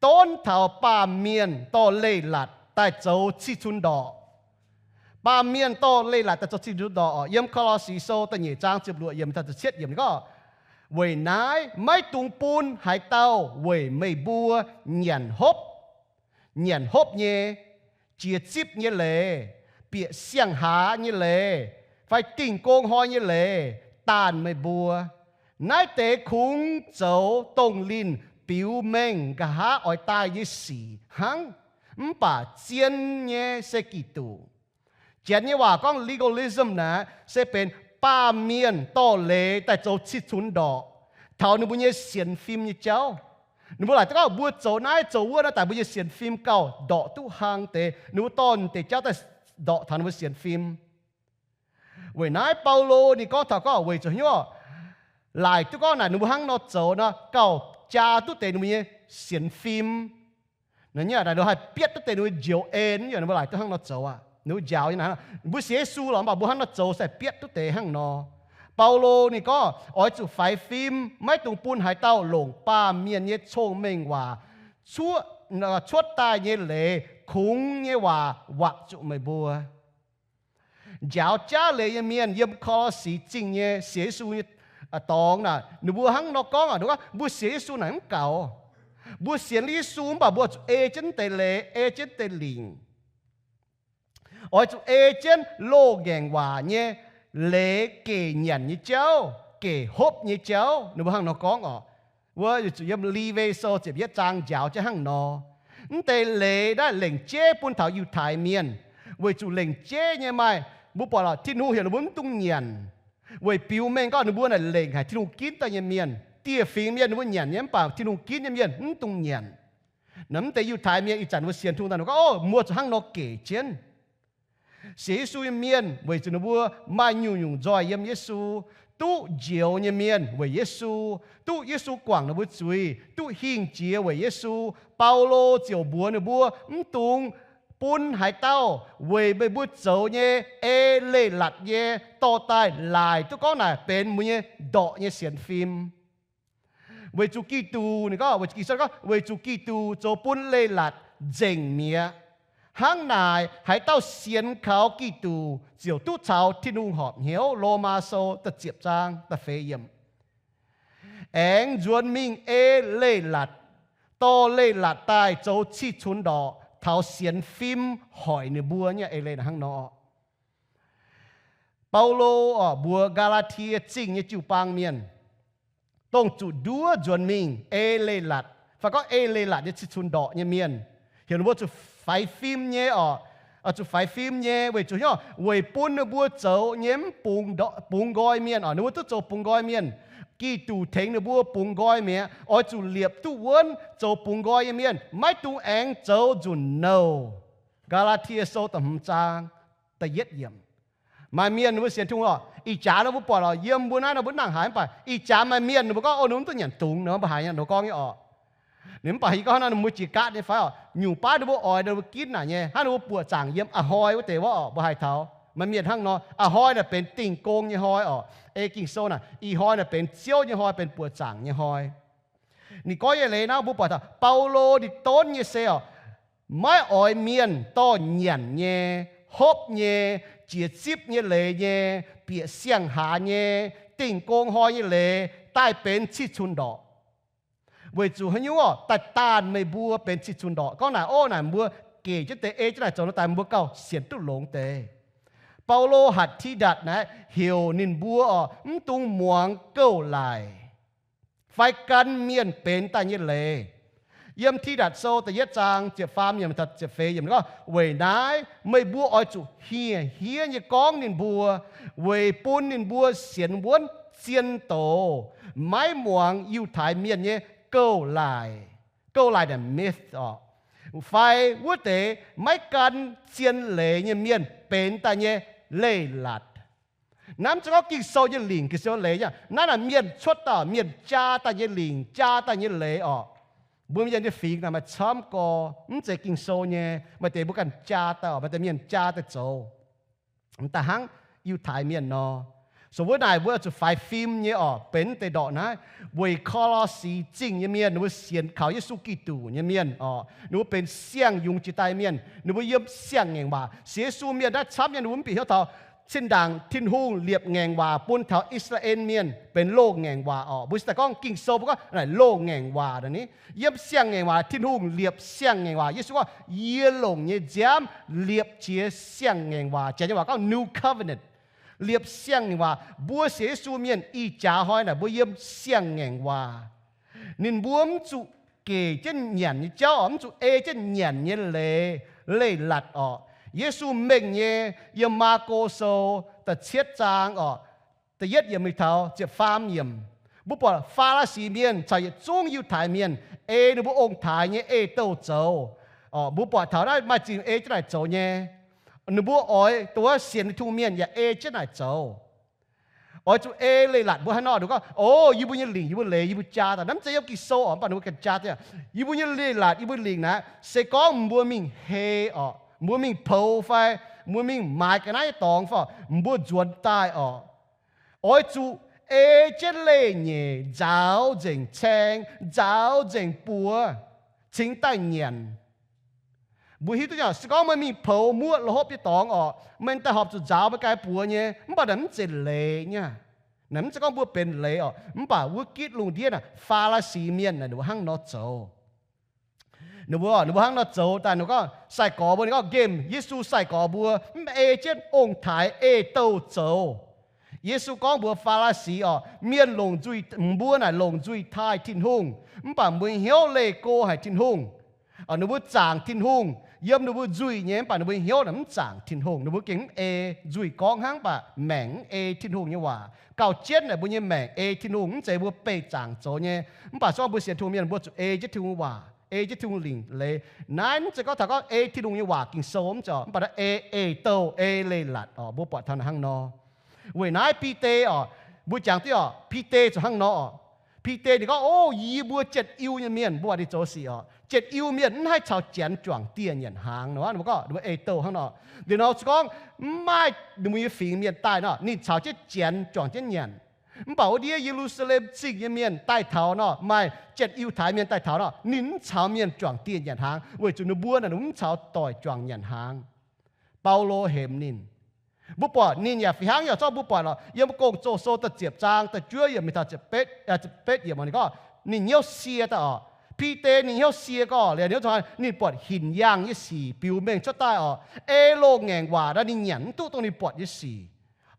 Donv taux baamh mienh dorh leiz-latc daaih zoux cih cunx ndorqc. Baamh mienh dorh leiz-latc daaih zoux cih cunx ndorqc orqc. Yiem Ko^lo^si Sou da'nyeic zaang ziepc luoqc yiemc taux ziepc cietv yiemc ninh gorngv, weic naaiv maiv dungx bun haaix dauh weic meih mbuo nyanc hopv, nyanc hopv nyei, jiex zipv nyei leiz, bieqc siang-haaz nyei leiz, fai dingh gong hnoi nyei leiz daanh meih mbuo. Naaiv deix kungx zoux dongh linh biux mengh nqa'haav oix daaih nyei sic hnangv, mv baac zien nyei se Giduc. Janx nyei waac gorngv legalism naaic se benx baamh mienh dorh leiz daaih zoux cih cunx ndorqc taux ninh mbuo nyei sienx fim nyei jauv. Ninh mbuo laaic duqv gorngv mbuo zoux naaiv zoux wuov naaiv daaih mbuo nyei sienx fim gauh ndorqc duqv hlang deix, ninh mbuo dorh deix jauv daaih ndorqc taux ninh mbuo sienx fim. Weic naaiv Baulo ninh gorngv taux gorngv weic zuqc hnyouv laaic duqv gorngv naaic ninh mbuo hnangv nor zoux nor gauh jaa duqv deix ninh mbuo nyei sienx fim. Naaic ninh mbuo haih bietv duqv deix ninh mbuo njoux en, ninh mbuo laaic duqv hnangv nor zoux aqv. Ninh mbuo njaaux nyei naaic, mbuo sienx Yesu lorqc, mv baac mbuo hnangv nor zoux se bietv duqv deix hnangv nor. Baulo ninh gorngv oix zuqc faix fim, maiv dungx bun haaix dauh longc baamh mienh nyei cong-mengh waac cuotv daaih nyei leiz kungx nyei waac waqc zuqc meih mbuo. Njaaux jaav leiz nyei mienh yiem Ko^lo^si Zingh nyei sienx Yesu nyei dorngx naaic, ninh mbuo hnangv nor gorngv aqv, ninh gorngv mbuo sienx Yesu naaic mv gaux. Mbuo sienx Yesu mv baac mbuo zuqc ei jienv deix leiz, ei jienv deix lingc. Oix zuqc ei jienv loz-ngaengc waac nyei leiz gec nyanc nyei jauv, gec hopv nyei jauv. Ninh mbuo hnangv nor gorngv orqc. Wuov zuqc yiem Liwe Sou ziepc yietv zaang njaaux jienv hnangv nor. Mv deix leiz naaiv lengc jeiv bun taux Yiutai Mienh, weic zuqc lengc jeiv nyei maaih, mbuo buatc lorqc, Tin-Hungh heuc ninh mbuo mv dungx nyanc, weic biux mengh gorngv ninh mbuo naaic lengc haic Tin-Hungh ginv daaih nyei mienh. Dieh fingx mienh ninh mbuo nyanc nyei, mv baac Tin-Hungh ginv nyei mienh mv dungx nyanc. Naaiv mv deix Yiutai Mienh ih zanc ninh mbuo sienx Tin-Hungh daaih, ninh gorngv, Ov, mbuo zuqc hnangv nor gec jienv. Sienx Yesu nyei mienh weic zuqc ninh mbuo maaih nyungc-nyungc nzoih yiem Yesu, duqv njoux nyei mienh weic Yesu, duqv Yesu guangc ninh mbuo zuiz, duqv hingh jiex weic Yesu. Baulo ziouc mbuox ninh mbuo, mv dungx bun haaix dauh weic meih mbuo zoux nyei ei leiz-latc nyei dorh daaih laaic duqv gorngv naaic benx mbuo nyei ndorqc nyei sienx fim. Weic zuqc Giduc, ninh gorngv, weic zuqc Giduc, gorngv, weic zuqc Giduc zoux bun leiz-latc nzengc mi'aqv. Hnangv naaic, haaix dauh sienx kaux Giduc ziouc duqv caux Tin-Hungh horpc hnyouv. Lomaa Sou da'ziepc zaang da'feix yiemc. Aengx nzuonx mingh ei leiz-latc, dorh leiz-latc daaih zoux cih cunx ndorqc taux sienx fim hoic ninh mbuo nyei ei leiz-latc hnangv nor. Baulo orqc mbuox Gaa^laa^tie Zingh nyei jiu-baang mienh, dongh zuqc nduov nzuonx mingh ei leiz-latc, fai gorngv ei leiz-latc nyei cih cunx ndorqc nyei mienh, heuc ninh mbuo zuqc faix fim nyei orqc, Oix zuqc faix fim nyei, weic zuqc hnyouv, weic bun ninh mbuo zoux nyei mv bungx nqoi mienh, oix ninh mbuo duqv zoux bungx nqoi mienh. Giduc tengx ninh mbuo bungx nqoi mi'aqv. Oix zuqc liepc duqv wuonv zoux bungx nqoi nyei mienh, maiv dungx aengx zoux nzunc nouh. Gaa^laa^tie Sou da'hmz zaang da'yietv yiemc. Maaih mienh ninh mbuo sienx Tin-Hungh oc, ih jaax nor mbuo buatc oc, yiem mbuo naaiv nor mbuo nangc haaix, mv baac ih jaax maaih mienh ninh mbuo gorngv, o, ninh mbuo duqv nyanc dungz nor, mbuo haiz nyanc nor gorngv nyei oc. Ninh mv baac haiz gorngv nor ninh mbuo jiex gaatv nyei fai oc, nyungc baav ninh mbuo oix ninh mbuo ginv naaic nyei, hnangv ninh mbuo buoqc zaangc yiem a'hnoi wuov deix wuov oc, mbuo haiz taux maaih mienh hnangv nor. A'hnoi naaic benx dingh gong nyei hnoi oc. Ei Ging-Sou naaic, ih hnoi naaic benx Ziouv nyei hnoi, benx buoqc zaangc nyei hnoi. Ninh gorngv nyei leiz naaiv mbuo buatc taux Baulo ninh donv nyei se oc, maiv oix mienh dorh nyanc nyei, hopv nyei, jiex zipv nyei leiz nyei, bieqc siang-hlaax nyei, dingh gong hnoi nyei leiz daaih benx cih cunx ndorqc. Weic zuqc haaix nyungc oc, daaih daanh meih mbuo benx cih cunx ndorqc. Gorngv naaic, o, naaic mbuo gec jienv deix ei jienv naaic zoux nor daaih mbuo gauh sienx duqv longx deix. Baulo hatc Tidatc naaiv heuc ninh mbuo oc, mv dungx muangx gouv laaic fai gan mienh benx daaih nyei leiz. Yiem Tidatc Sou da'yietv zaang ziepc faam yiemc taux ziepc feix yiemc gorngv, weic naaiv meih mbuo oix zuqc hieh hiev nyei gorngv ninh mbuo, weic bun ninh mbuo sienx wuonv zien doz, maiv muangx Yiutai Mienh nyei gouv laaic, gouv laaic naaic myth oc, fai wuov deix maiv gan zien leiz nyei mienh benx daaih nyei leiz-latc. Naaiv mv zeiz gorngv Ging-Sou nyei lingc, Ging-Sou leiz nyei. Naaiv naaic mienh cuotv daaih, mienh jaa daaih nyei lingc, jaa daaih nyei leiz oc. Mbuo mienh nyei fingx naaic maaih camv gorx, mv zeiz Ging-Sou nyei. Maaih deix mbuo ganh jaa daaih oc, maaih deix mienh jaa daaih zoux. Daaih hnangv Yiutai Mienh nor. So wuov naaic mbuo zuqc faix fim nyei oc, benx deix ndorqc naaiv, weic Ko^lo^si Zingh nyei mienh, ninh mbuo sienx kaux Yesu Giduc nyei mienh oc, ninh mbuo benx siang-yungz jiex daaih mienh, ninh mbuo yiem siang-ngaengc waac. Sienx Yesu mienh naaiv camv nyei, ninh mbuo mv bieqc hnyouv taux zinh ndaangc Tin-Hungh liepc ngaengc waac bun taux I^saa^laa^en Mienh benx loz-ngaengc waac oc. Mbuo se daaih gorngv Ging-Sou mbuo gorngv naaic loz-ngaengc waac naaic ni. Yiem siang-ngaengc waac, Tin-Hungh liepc siang-ngaengc waac. Yesu gorngv, yie longc nyei nziaamv liepc jiex siang-ngaengc waac. Janx nyei waac gorngv new covenant. Liepc siang-ngaengc waac. Mbuo sienx Yesu mienh ih jaax hnoi naaic mbuo yiem siang-ngaengc waac. Ninh mbuo mv zuqc gec jienv nyanc nyei jauv oc, mv zuqc ei jienv nyanc nyei leiz, leiz-latc oc. Yesu mengh nyei, yiem Maako Sou da'cietv zaang oc, da'yietv yiemc mingh taux ziepc faam yiemc, mbuo buatc Faa^laa^si Mienh caux yietc zungv Yiutai Mienh ei ninh mbuo ong-taaix nyei ei-douh zoux. Mbuo buatc taux naaiv maaih zingh ei jienv naaic zoux nyei. Ninh mbuo oix duqv sienx Tin-Hungh mienh yaac ei jienv naaic zoux. Oix zuqc ei leiz-latc mbuo haaix nor, ninh gorngv, o, yie mbuo nyei lingc, yie mbuo leiz, yie mbuo jaa daaih. Naaiv mv zeiz yiem Ging-Sou oc, mv baac ninh mbuo ganh jaa daaih. Yie mbuo nyei leiz-latc, yie mbuo lingc naaiv, se gorngv mbuo mingh hei oc, mbuo mingh poux fai mbuo mingh maaiz ga'naaiv nyei dorngx fai mbuo nzuonx daaih oc, oix zuqc ei jienv leih nyeic nzaaux nzengc caeng, nzaaux nzengc buoz, cingx daaih nyanc. Mbuo hiuv duqv nyei, se gorngv meih mingh poux muoqv lo hopv nyei dorngx oc, meih daaih horpc zuqc nzaaux meih ganh buoz nyei, mv baac naaic mv zeiz leiz nyei. Naaic mv zeiz gorngv mbuo benx leiz oc, mv baac wuov gitv lungh ndiev naaic Faa^laa^si Mienh naaic ninh mbuo hnangv nor zoux. Ninh mbuo, ninh mbuo hnangv nor zoux daaih, ninh gorngv sai-gorx mbuo, ninh gorngv nqemh Yesu sai-gorx mbuo mv ei jienv ong-taaix ei-douh zoux. Yesu gorngv mbuox Faa^laa^si oc, mienh longc nzuih, mbuo naaic longc nzuih taaih Tin-Hungh, mv baac mbuo hnyouv leih go haic Tin-Hungh. Ninh mbuo zaangc Tin-Hungh yiem ninh mbuo nzuih nyei, mv baac ninh mbuo hnyouv naaic mv zaangc Tin-Hungh. Ninh mbuo gengh mv ei, nzuih gorngv hnangv, mv baac maengc mv ei Tin-Hungh nyei waac. Gauh jienv naaic mbuo nyei maengc ei Tin-Hungh, mv zeiz mbuo beih zaangc zoux nyei. Mv baac se gorngv mbuo sienx Tin-Hungh mienh, mbuo zuqc ei jienv Tin-Hungh waac, ei jienv Tin-Hungh lingc leiz. Naaiv mv zeiz gorngv taux gorngv ei Tin-Hungh nyei waac Ging-Sou mv zeiz oc, mv baac naaiv ei, ei-douh, ei leiz-latc oc. Mbuo buatc taux naaic hnangv nor. Weic naaiv Bide oc, mbuo jangx diuv oc, Bide zuqc hnangv nor oc. Bide ninh gorngv, o, yie mbuo Janx-Iu nyei mienh, mbuo aac, ninh zoux sic oc, Janx-Iu mienh mv haih caux Janx juangc dieh nyanc hnaangx nor, ninh mbuo gorngv, ninh mbuo ei-douh hnangv nor. Liuz nor se gorngv mv maaih ninh mbuo nyei fingx mienh daaih nor, ninh caux jienv Janx juangc jienv nyanc. Mv baac wuov ndiev Ye^lu^saa^lem Zingh nyei mienh daaih taux nor, maaih Janx-Iu^taaix mienh daaih taux nor, ninh mv caux mienh juangc dieh nyanc hnaangx, weic zuqc ninh mbuo naaic ninh mv caux doic juangc nyanc hnaangx. Baulo hemx ninh. Mbuo buatc ninh yaac fih hnangv yaac zorqv mbuo buatc oc, yiem Gong-Zoh Sou da'ziepc zaang da'juov yiemc mingh taux ziepc betv yiemc oc, ninh gorngv ninh hnyouv sie daaih oc. Bide ninh hnyouv sie gorx liuz, ninh buatc hinc yaangh nyei sic biux mengh cuotv daaih oc. Ei loz-ngaengc waac naaiv ninh nyanc mv duqv dongh ninh buatc nyei sic.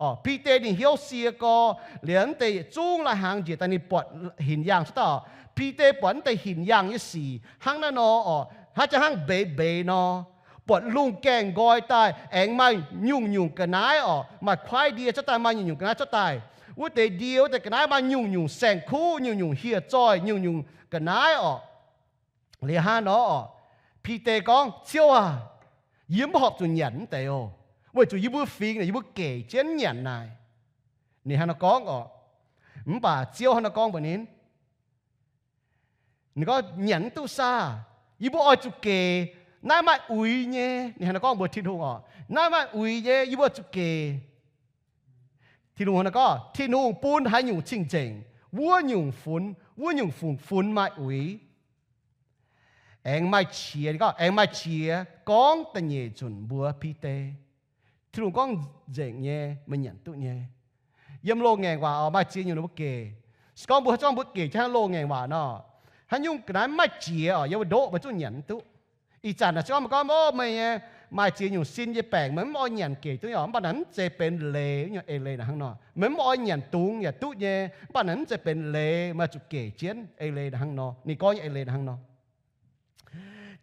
Oc, Bide ninh hnyouv sie gorx liuz, mv deix yietc zungv lai-hnaangx njiec daaih ninh buatc hinc yaangh cuotv daaih oc. Bide buatc mv deix hinc yaangh nyei sic hnangv naaiv nor oc, hnangv jang hnangv mbeix mbeix nor. buatc lungh gaengh nqoi daaih aengx maaih nyungc-nyungc ga'naaiv orqc, maaih kuaaiv ndie cuotv daaih, maaih nyungc-nyungc ga'naaiv cuotv daaih. Wuov deix ndie, wuov deix ga'naaiv maaih nyungc-nyungc saeng-kuv, nyungc-nyungc hieh zoih, nyungc-nyungc ga'naaiv orqc. Liuz hnangv nor orqc, Bide gorngv, Ziouv aah! Yie mv horpc zuqc nyanc wuov deix oc, weic zuqc yie mbuo fingx naaic, yie mbuo gec jienv nyanc naaic. Ninh hnangv nor gorngv orqc. Mv baac Ziouv hnangv nor gorngv mbuox ninh, ninh gorngv, Nyanc mv duqv saah? Yie mbuo oix zuqc gec. Naaiv maaih uix nyei. Ninh hnangv nor gorngv mbuox Tin-Hungh orqc, Naaiv maaih uix nyei, yie mbuo zuqc gec. Tin-Hungh hnangv nor gorngv, Tin-Hungh bun haaix nyungc cing-nzengc, wuov nyungc funx, wuov nyungc funx, funx maaih uix. Aengx maaih qiex, ninh gorngv, aengx maaih qiex gorngv da'nyeic nzunc mbuox Bide. Tin-Hungh gorngv nzengc nyei, meih nyanc duqv nyei. Yiem loz-ngaengc waac orqc, maaih ziex nyungc ninh mbuo gec. Se gorngv mbuo haaix zanc mbuo gec jienv hnangv loz-ngaengc waac nor, haaix nyungc ga'naaiv maiv jiex orqc, yiem wuov ndoqv meih zungv nyanc mv duqv. Ih zanc naaic se gorngv meih gorngv, Ov, meih nyei maaih ziex nyungc sin nyei baengc, meih mv oix nyanc gec duqv nyei orqc, mv baac naaic mv zeiz benx leiz nyei. Eix leiz naaic hnangv nor, meih mv oix nyanc dungz yaac duqv nyei, mv baac naaic mv zeiz benx leiz, meih zuqc gec jienv. Eix leiz naaic hnangv nor, ninh gorngv nyei eix leiz naaic hnangv nor.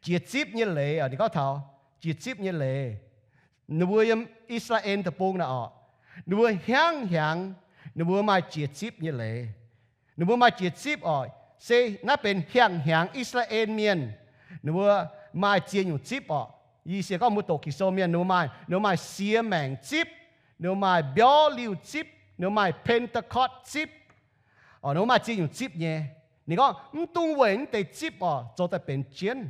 Jiex zipv nyei leiz, ninh gorngv taux jiex zipv nyei leiz. Ninh mbuo yiem I^saa^laa^en Deic-Bung naaic orqc, ninh mbuo hiaangx hiaangx, ninh mbuo maaih jiex zipv nyei leiz. Ninh mbuo maaih jiex zipv orqc, se naaiv benx hiaangx hiaangx I^saa^laa^en Mienh. Ninh mbuo maaih ziex nyungc zipv orqc. Yie sienx gorngv mbuo doqc Ging-Sou mienh ninh mbuo maaih, ninh mbuo maaih siex maengc zipv, ninh mbuo maaih mbiauv liuh zipv, ninh mbuo maaih Pentecost zipv. Orqc, ninh mbuo maaih ziex nyungc zipv nyei. Ninh gorngv mv dungx weic mv deix zipv orqc zoux daaih benx jienv.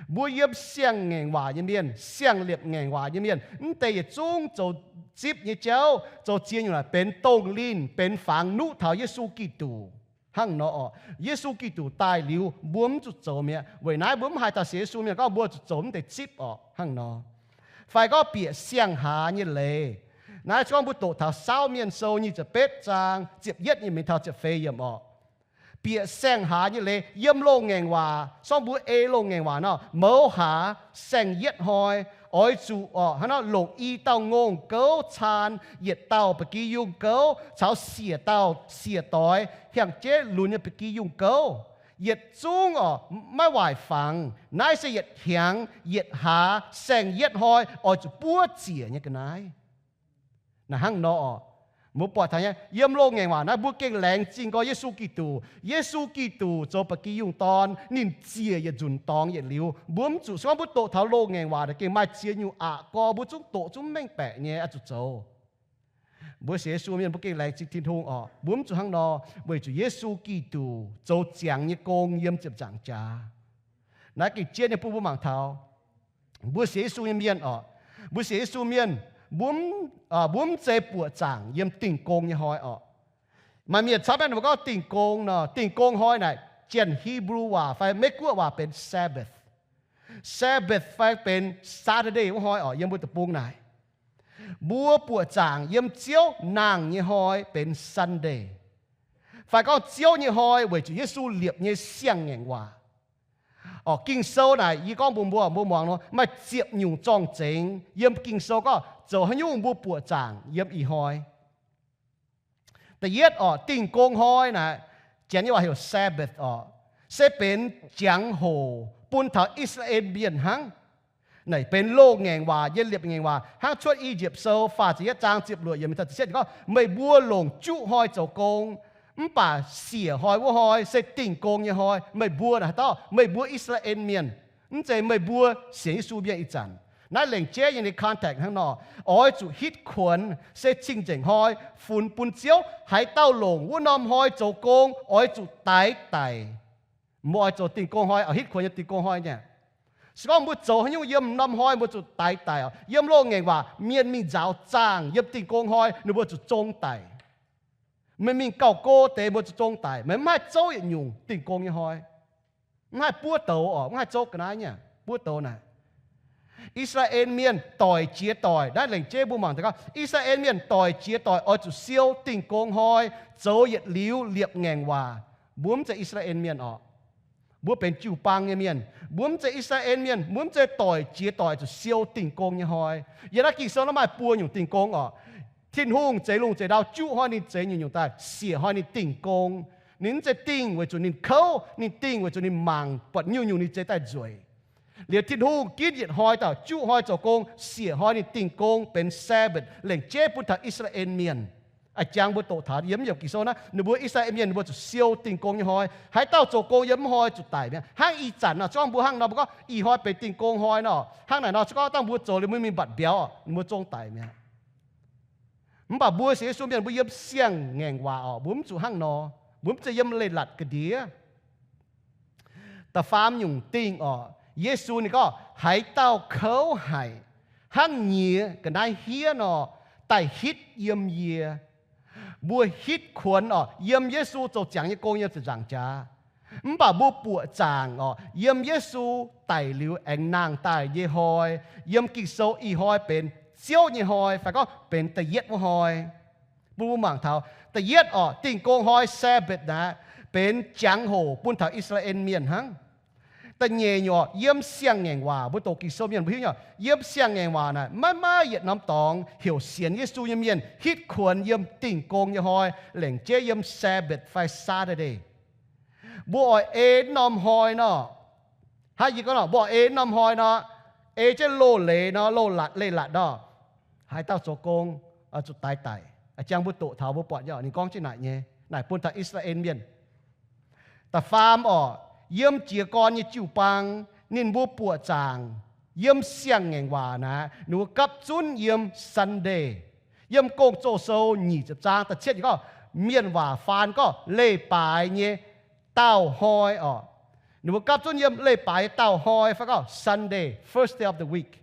Mbuo yiem siang-ngaengc waac nyei mienh, siang-liepc ngaengc waac nyei mienh, mv deix yietc zungv zoux zipv nyei jauv, zoux ziex nyungc naaic benx dongh linh, benx fangx nuqv taux Yesu Giduc. Hnangv nor orqc, Yesu Giduc daaih liuz mbuo mv zuqc zoux mi'aqv. Weic naaiv mbuo mv haiz dauh sienx Yesu mienh gorngv mbuo zuqc zoux mv deix zipv orqc. Hnangv nor. Fai gorngv bieqc siang-haaz nyei leiz. Naaiv se gorngv mbuo doqc taux Saauv Mienh Sou nyic ziepc betv zaang ziepc yietv nyei mingh taux ziepc feix yiemc orqc. Bieqc siang-haaz nyei leiz yiem loz-ngaengc waac, se gorngv mbuo ei loz-ngaengc waac nor, mouz haaz saeng-yietv hnoi oix zuqc orqc hnangv nor longc i dauh ngongh gouv caan yietc dauh ba'gi yungh gouv caux siec dauh siec doix hiaang-jeiv lunx nyei ba'gi yungh gouv. Yietc zungv orqc maiv waaic fangx. Naaiv se yietc hiaangx yietc haaz saeng-yietv hnoi oix zuqc buov ziec nyei ga'naaiv. Naaiv hnangv nor orqc, mbuo buatc taux nyei, yiem loz-ngaengc waac naaiv mbuo gengh laengz zingh gorx Yesu Giduc. Yesu Giduc zoux ba'gi yungh dorn, ninh ziec yietc nzunc dorngx yietc liuz. Mbuo mv zuqc se gorngv mbuo doqc taux loz-ngaengc waac naaic gengh maaih ziex nyungc aqc gorx mbuo zungv doqc zungv mv mengh baeqc nyei, oix zuqc zoux. Mbuo sienx Yesu mienh mbuo gengh laengz zingh Tin-Hungh orqc, mbuo mv zuqc hnangv nor, weic zuqc Yesu Giduc zoux ziangx nyei gong yiem ziepc nzaangc jaax. Naaiv gengh jienv nyei bun mbuo mangc taux mbuo sienx Yesu nyei mienh orqc, mbuo sienx Yesu mienh, mbuo mv, mbuo mv zeiz buoqc zaangc yiem Dingh Gong nyei hnoi orqc. Maaih mienh camv mienh mbuo gorngv Dingh Gong nor, Dingh Gong hnoi naaic, Janx-Hipv^lu waac fai Meiv-Guoqv waac benx Sabbath. Sabbath fai benx Saturday wuov hnoi orqc, yiem mbuo deic-bung naaic. Mbuo buoqc zaangc yiem Ziouv nangh nyei hnoi benx Sunday. Fai gorngv Ziouv nyei hnoi weic zuqc Yesu liepc nyei siang-ngaengc waac. Orqc, Ging-Sou naaic yie gorngv mbuox mbuo, mbuo muangx nor, maaih ziepc nyungc zorng-zengx yiem Ging-Sou gorngv zoux haaix nyungc mbuo buoqc zaangc yiem ih hnoi. Da'yietv orqc, Dingh Gong hnoi naaic, Janx nyei waac heuc Sabbath orqc, se benx jangx-hoc bun taux I^saa^laa^en Mienh hnangv. Naaic benx loz-ngaengc waac nyei liepc ngaengc waac hnangv Cuotv I^yipv Sou faah ziepc yietv zaang ziepc luoqc yiemc taux ziepc cietv gorngv, Meih mbuo longc juqv hnoi zoux gong, mv baac siec hnoi wuov hnoi se Dingh Gong nyei hnoi. Meih mbuo naaic haaix dauh? Meih mbuo I^saa^laa^en Mienh. Mv zeiz meih mbuo sienx Yesu mienh ih zanc. Naaiv lengc jeiv nyei context hnangv nor, oix zuqc hitv kuonx se cing-nzengc hnoi funx bun Ziouv. Haaix dauh longc wuov norm hnoi zoux gong oix zuqc daix daic. Mbuo oix zoux Dingh Gong hnoi, oix hitv kuonx nyei Dingh Gong hnoi nyei. Se gorngv mbuo zoux haaix nyungc yiem norm hnoi mbuo zuqc daix daic orqc. Yiem loz-ngaengc waac mienh mingh nzaaux zaangh yiem Dingh Gong hnoi ninh mbuo zuqc zong daic. Meih mingh gauh go deix mbuo zuqc zong daic. Meih mv haih zouv yietc nyungc Dingh Gong nyei hnoi. Mv haih buov douz orqc, mv haih zouv ga'naaiv nyei, buov douz naaic. I^saa^laa^en Mienh doic jiex doic, naaiv lengc jeiv mbuo mangc deix gorngv I^saa^laa^en Mienh doic jiex doic oix zuqc siou Dingh Gong hnoi, zoux yietc liuz liepc ngaengc waac. Mbuo mv zeiz I^saa^laa^en Mienh orqc. Mbuo benx jiu-baang nyei mienh. Mbuo mv zeiz I^saa^laa^en Mienh. Mbuo mv zeiz doic jiex doic zuqc siou Dingh Gong nyei hnoi. Yiem naaiv Ging-Sou naaiv maaih buo nyungc Dingh Gong orqc. Tin-Hungh zeix lungh zeix ndau, juqv hnoi ninh zeix nyungc-nyungc daaih, siec hnoi ninh dingh gong. Ninh mv zeiz dingh weic zuqc ninh kouv, ninh dingh weic zuqc ninh mangc buatc nyungc-nyungc ninh zeix daaih nzueic. Liuz Tin-Hungh ginv yietc hnoi dauh juqv hnoi zoux gong, siec hnoi ninh dingh gong benx Sabbath, lengc jeiv bun taux I^saa^laa^en Mienh. A'jangx mbuo doqc taux yiem mv youc Ging-Sou naaiv, ninh mbuo I^saa^laa^en Mienh ninh mbuo zuqc siou dingh gong nyei hnoi. Haaix dauh zoux gong yiem mv hnoi zuqc daic mi'aqv. Hnangv ih zanc nor, se gorngv mbuo hnangv nor, mbuo gorngv ih hnoi benx dingh gong hnoi nor, hnangv naaic nor, se gorngv dangh mbuo zoux liuz mbuo mingh mbatc mbiauz, ninh mbuo zong daic mi'aqv. Mv baac mbuo sienx Yesu mienh mbuo yiem siang-ngaengc waac orqc, mbuo mv zuqc hnangv nor. Mbuo mv zeiz yiem leiz-latc ga'ndiev. Da'faam nyungc dingh orqc, Yesu ninh gorngv, haaix dauh kouv haic hnangv nyiex ga'naaiv hniev nor, daaih hitv yiem yie. Mbuo hitv kuonx orqc, yiem Yesu zoux ziangx nyei gong yiem ziepc nzaangc jaax. Mv baac mbuo buoqc zaangc orqc, yiem Yesu daic liuz aengx nangh daaih nyei hnoi, yiem Ging-Sou ih hnoi benx Ziouv nyei hnoi fai gorngv benx da'yietv wuov hnoi. Bun mbuo mangc taux da'yietv orqc, dingh gong hnoi Sabbath naaiv benx jangx-hoc bun taux I^saa^laa^en Mienh hnangv. Da'nyeic nyungc orqc, yiem siang-ngaengc waac, mbuo doqc Ging-Sou mienh mbuo hiuv nyei orqc, yiem siang-ngaengc waac naaic maiv maaih yietc norm dorngx heuc sienx Yesu nyei mienh hitv kuonx yiem dingh gong nyei hnoi, lengc jeiv yiem Sabbath fai Saturday. Mbuo oix ei norm hnoi nor, hnangv yie gorngv nor, mbuo oix ei norm hnoi nor, ei jienv loz-leiz nor, loz-latc, leiz-latc nor, haaix dauh zoux gong zuqc daix daic. A'jangx mbuo doqc taux mbuo buatc nyei orqc, ninh gorngv jienv naaic nyei, naaic bun taux I^saa^laa^en Mienh. Da'faam orqc, yiem jiez gorn nyei jiu-baang, ninh mbuo buoqc zaangc yiem siang-ngaengc waac naaic, ninh mbuo gapv zunv yiem Sunday. Yiem Gong-Zoh Sou nyic ziepc zaang da'cietv gorngv, mienh waac faan gorngv leiz-baaix nyei daauh hnoi orqc. Ninh mbuo gapv zunv yiem leiz-baaix nyei daauh hnoi fai gorngv Sunday, first day of the week.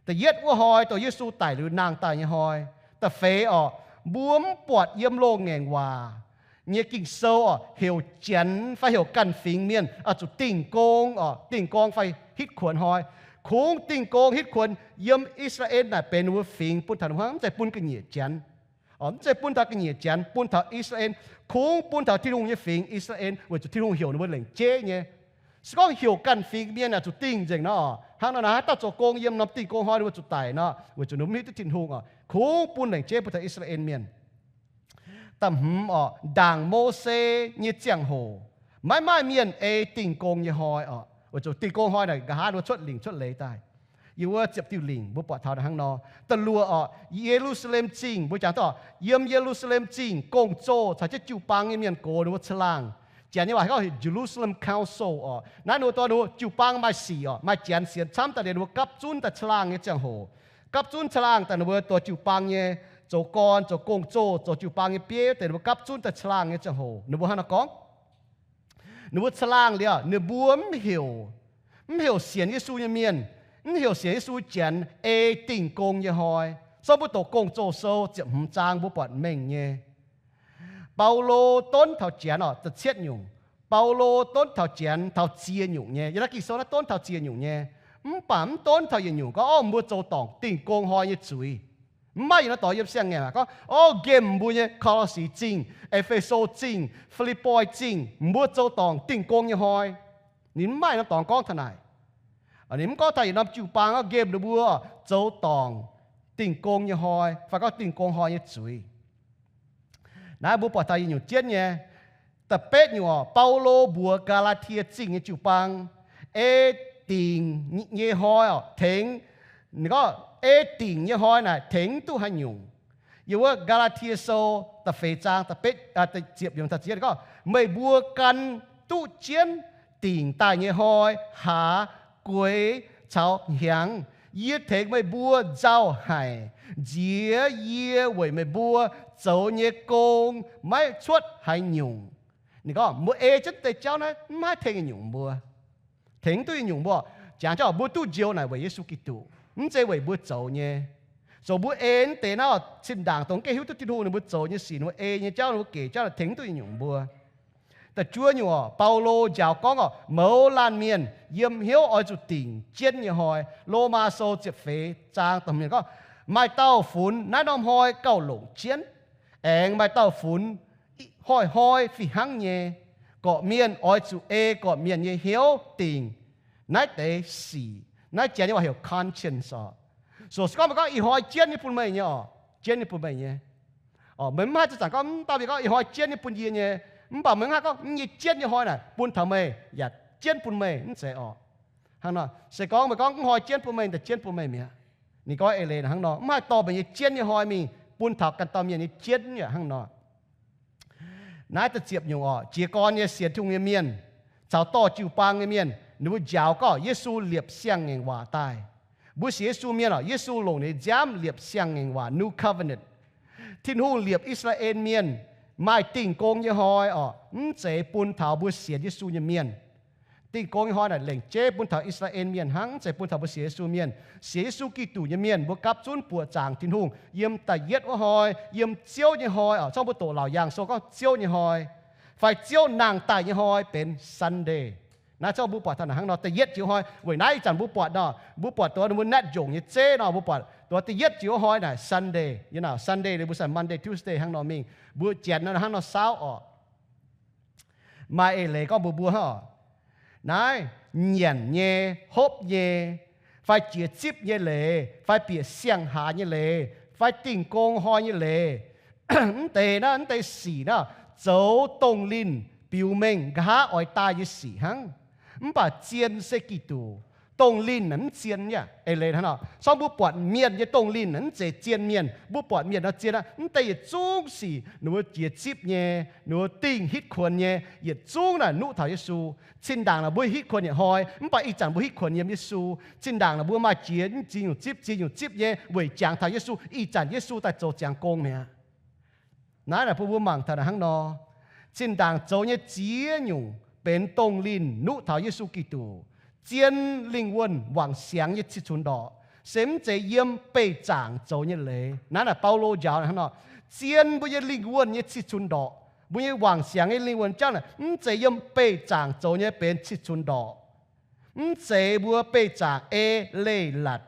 Da'yietv wuov hnoi, dongh Yesu daic liuz nangh daaih nyei hnoi. Da'feix orqc, mbuo mv buatc yiem loz-ngaengc waac nyei Ging-Sou orqc heuc janx fai heuc ganh fingx mienh oix zuqc dingh gong orqc, dingh gong fai hitv kuonx hnoi. Kungx dingh gong hitv kuonx yiem I^saa^laa^en naaic benx ninh mbuo fingx, bun taux ninh mbuo hnangv, mv zeiz bun ga'nyiec janx. Mv zeiz bun taux ga'nyiec janx, bun taux I^saa^laa^en, kungx bun taux Tin-Hungh nyei fingx, I^saa^laa^en, weic zuqc Tin-Hungh heuc ninh mbuo lengc jeiv nyei. Se gorngv heuc ganh fingx mienh aah, zuqc dingh nzengc nor, hnangv nor naaic, haaix dauh zoux gong yiem norm dingh gong hnoi ninh mbuo zuqc daic nor, weic zuqc ninh mbuo mv hiuv duqv Tin-Hungh orqc, kungx bun lengc jeiv bun taux I^saa^laa^en Mienh. Da'hmz orqc, ndaangc Mose nyei ziangh hoc, maiv maaih mienh ei dingh gong nyei hnoi orqc. Weic zuqc dingh gong hnoi naaic nqa'haav ninh mbuo cuotv lingc cuotv leiz daaih. Yiem wuov ziepc diuh lingc mbuo buatc taux hnangv nor. Da'luoqc orqc, Ye^lu^saa^lem Zingh, mbuo jangx duqv orqc, yiem Ye^lu^saa^lem Zingh gong-zoh caux jienv jiu-baang nyei mienh gox ninh mbuo caangh laangh. Janx nyei waac gorngv Jerusalem Council orqc. Naaiv ninh mbuo dongh ninh mbuo jiu-baang maaih sic orqc, maaih janx sienx camv daaih liuz ninh mbuo gapv zunv daaih caangh laangh nyei ziangh hoc. Gapv zunv caangh laangh daaih ninh mbuo dongh jiu-baang nyei zoux gorn, zoux gong-zoh, zoux jiu-baang nyei bieiv deix ninh mbuo gapv zunv daaih caangh laangh nyei ziangh hoc, ninh mbuo hnangv naaiv gorngv, ninh mbuo caangh laangh liuz, ninh mbuo mv heuc, mv heuc sienx Yesu nyei mienh, mv heuc sienx Yesu janx ei dingh gong nyei hnoi. Sorng mbuo doqc Gong-Zoh Sou ziepc hmz zaang mbuo buatc mengh nyei. Baulo donv taux janx orqc, da'cietv nyungc. Baulo donv taux janx taux ziex nyungc nyei. Yiem naaiv Ging-Sou naaiv donv taux ziex nyungc nyei. Mv baac mv donv taux yietc nyungc gorngv, orv, mbuo zoux dorngc dingh gong hnoi nyei zuiz. Mv maaih yietc norm dorngx yiem siang-ngaengc waac gorngv, orv, nqemh mbuo nyei Ko^lo^si Zingh, E^fe^so Zingh, Fi^lipv^poi Zingh, mbuo zoux dorngc dingh gong nyei hnoi. Ninh mv maaih norm dorngx gorngv taux naaic. Ninh mv gorngv taux yietc norm jiu-baang gorngv nqemh ninh mbuo zoux dorngc dingh gong nyei hnoi fai gorngv dingh gong hnoi nyei zuiz. Naaiv mbuo buatc taux yietc nyungc jienv nyei. Da'betv nyungc orqc, Baulo mbuox Gaa^laa^tie Zingh nyei jiu-baang, ei dingc nyei hnoi orqc, tengx, ninh gorngv ei dingc nyei hnoi naaic tengx duqv haaix nyungc. Yiem wuov Gaa^laa^tie Sou da'feix zaang da'betv, ziepc yiemc taux ziepc yietv gorngv, meih mbuo gan duqv jienv dingc daaih nyei hnoi haaz gueix caux hnyangx, yie tengx meih mbuo nzauh haic. Nziex yie weic meih mbuo zoux nyei gong maiv cuotv haaix nyungc. Ninh gorngv mbuo ei jienv deix jauv naaiv mv haih tengx nyungc mbuo. Tengx duqv nyungc mbuo. Jangx jauv mbuo duqv njoux naaic weic Yesu Giduc, mv zeiz weic mbuo zoux nyei. Zoux mbuo ei naaiv deix naaiv cin-ndaangc dongh geh hiuv duqv Tin-Hungh ninh mbuo zoux nyei sic, ninh mbuo ei nyei jauv, ninh mbuo gec jauv tengx duqv nyungc mbuo. Da'juov nyungc orqc, Baulo njaaux gorngv orqc, mouz laanh mienh yiem hnyouv oix zuqc dingc jienv nyei hnoi. Lomaa Sou ziepc feix zaang da'hmz gorngv, maaih dauh funx naaiv norm hnoi gauh longc jienv, aengx maaih dauh funx hnoi-hnoi fih hnangv nyei. Gorqv-mienh oix zuqc ei gorqv-mienh nyei hnyouv dingc naaiv deix sic. Naaiv Janx nyei waac heuc conscience orqc. So se gorngv meih gorngv ih hnoi jienv nyei bun meih nyei orqc, jienv nyei bun meih nyei. Meih mv haih zanc-zanc gorngv, mv dauh mienh gorngv ih hnoi jienv nyei bun yie nyei, mv baac meih mv haih gorngv mv nyei jienv nyei hnoi naaic bun taux meih yaac jienv bun meih, mv zeiz orqc. Hnangv nor, se gorngv meih gorngv mv hnoi jienv bun meih, daaih jienv bun meih mi'aqv. Ninh gorngv eix leiz hnangv nor, mv haih dorh meih nyei jienv nyei hnoi mingh bun taux ganh dauh mienh nyei jienv yaac hnangv nor. Naaiv da'ziepc nyungc orqc, jiez gorn nyei sienx Tin-Hungh nyei mienh caux dorh jiu-baang nyei mienh, ninh mbuo njaaux gorngv Yesu liepc siang-ngaengc waac daaih. Mbuo sienx Yesu mienh orqc, Yesu longc ninh nziaamv liepc siang-ngaengc waac, New Covenant. Tin-Hungh liepc I^saa^laa^en Mienh maaih Dingh Gong nyei hnoi orqc, mv zeiz bun taux mbuo sienx Yesu nyei mienh. Dingh Gong nyei hnoi naaic lengc jeiv bun taux I^saa^laa^en Mienh hnangv, mv zeiz bun taux mbuo sienx Yesu mienh. Sienx Yesu Giduc nyei mienh mbuo gapv zunv buoqc zaangc Tin-Hungh yiem da'yietv wuov hnoi, yiem Ziouv nyei hnoi orqc. Zorqv mbuo doqc Laauc Yaangh Sou gorngv Ziouv nyei hnoi, fai Ziouv nangh daaih nyei hnoi benx Sunday. Naaiv zorqv mbuo buatc taux naaic hnangv nor, da'yietv jiex hnoi. Weic naaiv ih zanc mbuo buatc nor, mbuo buatc dongh ninh mbuo naetv njongc nyei zeiv nor, mbuo buatc dongh da'yietv jiex hnoi naaic Sunday. Yie naaic Sunday liuz mbuo sai Monday, Tuesday hnangv nor mingh. Mbuo janx nor hnangv nor saauv orqc. Maaih eix leiz gorngv mbuox mbuo hnangv orqc, naaiv nyanc nyei, hopv nyei, fai jiex zipv nyei leiz, fai bieqc siang-haaix nyei leiz, fai Dingh Gong hnoi nyei leiz, mv deix naaiv, mv deix sic naaiv zoux dongh linh biux mengh nqa'haav oix daaih nyei sic hnangv. Mv baac zien se Giduc. Dongh linh naaic mv zien yaac eix leiz hnangv nor. Sorng mbuo buatc mienh nyei dongh linh naaic mv zeiz zien mienh. Mbuo buatc mienh nor zien aqv. Mv deix yietc zungv sic ninh mbuo jiex zipv nyei, ninh mbuo dingh hitv kuonx nyei, yietc zungv naaic nuqv taux Yesu. Zinh ndaangc naaic mbuo hitv kuonx yietc hnoi, mv baac ih zanc mbuo hitv kuonx yiem Yesu. Zinh ndaangc naaic mbuo maaih jiex ziex nyungc zipv, ziex nyungc zipv nyei weic jangx taux Yesu, ih zanc Yesu daaih zoux ziangx gong mi'aqv. Naaiv naaic bun mbuo mangc taux naaic hnangv nor. Zinh ndaangc zoux nyei ziex nyungc benx dongh linh nuqv taux Yesu Giduc. Zien lingh wuonh wangc siangx nyei cih cunx ndorqc, se mv zeiz yiem beih zaangc zoux nyei leiz. Naaiv naaic Baulo njaaux naaic hnangv nor, zien mbuo nyei lingh wuonh nyei cih cunx ndorqc, mbuo nyei wangc siangx nyei lingh wuonh jauv naaic mv zeiz yiem beih zaangc zoux nyei benx cih cunx ndorqc. Mv zeiz mbuo beih zaangc ei leiz-latc,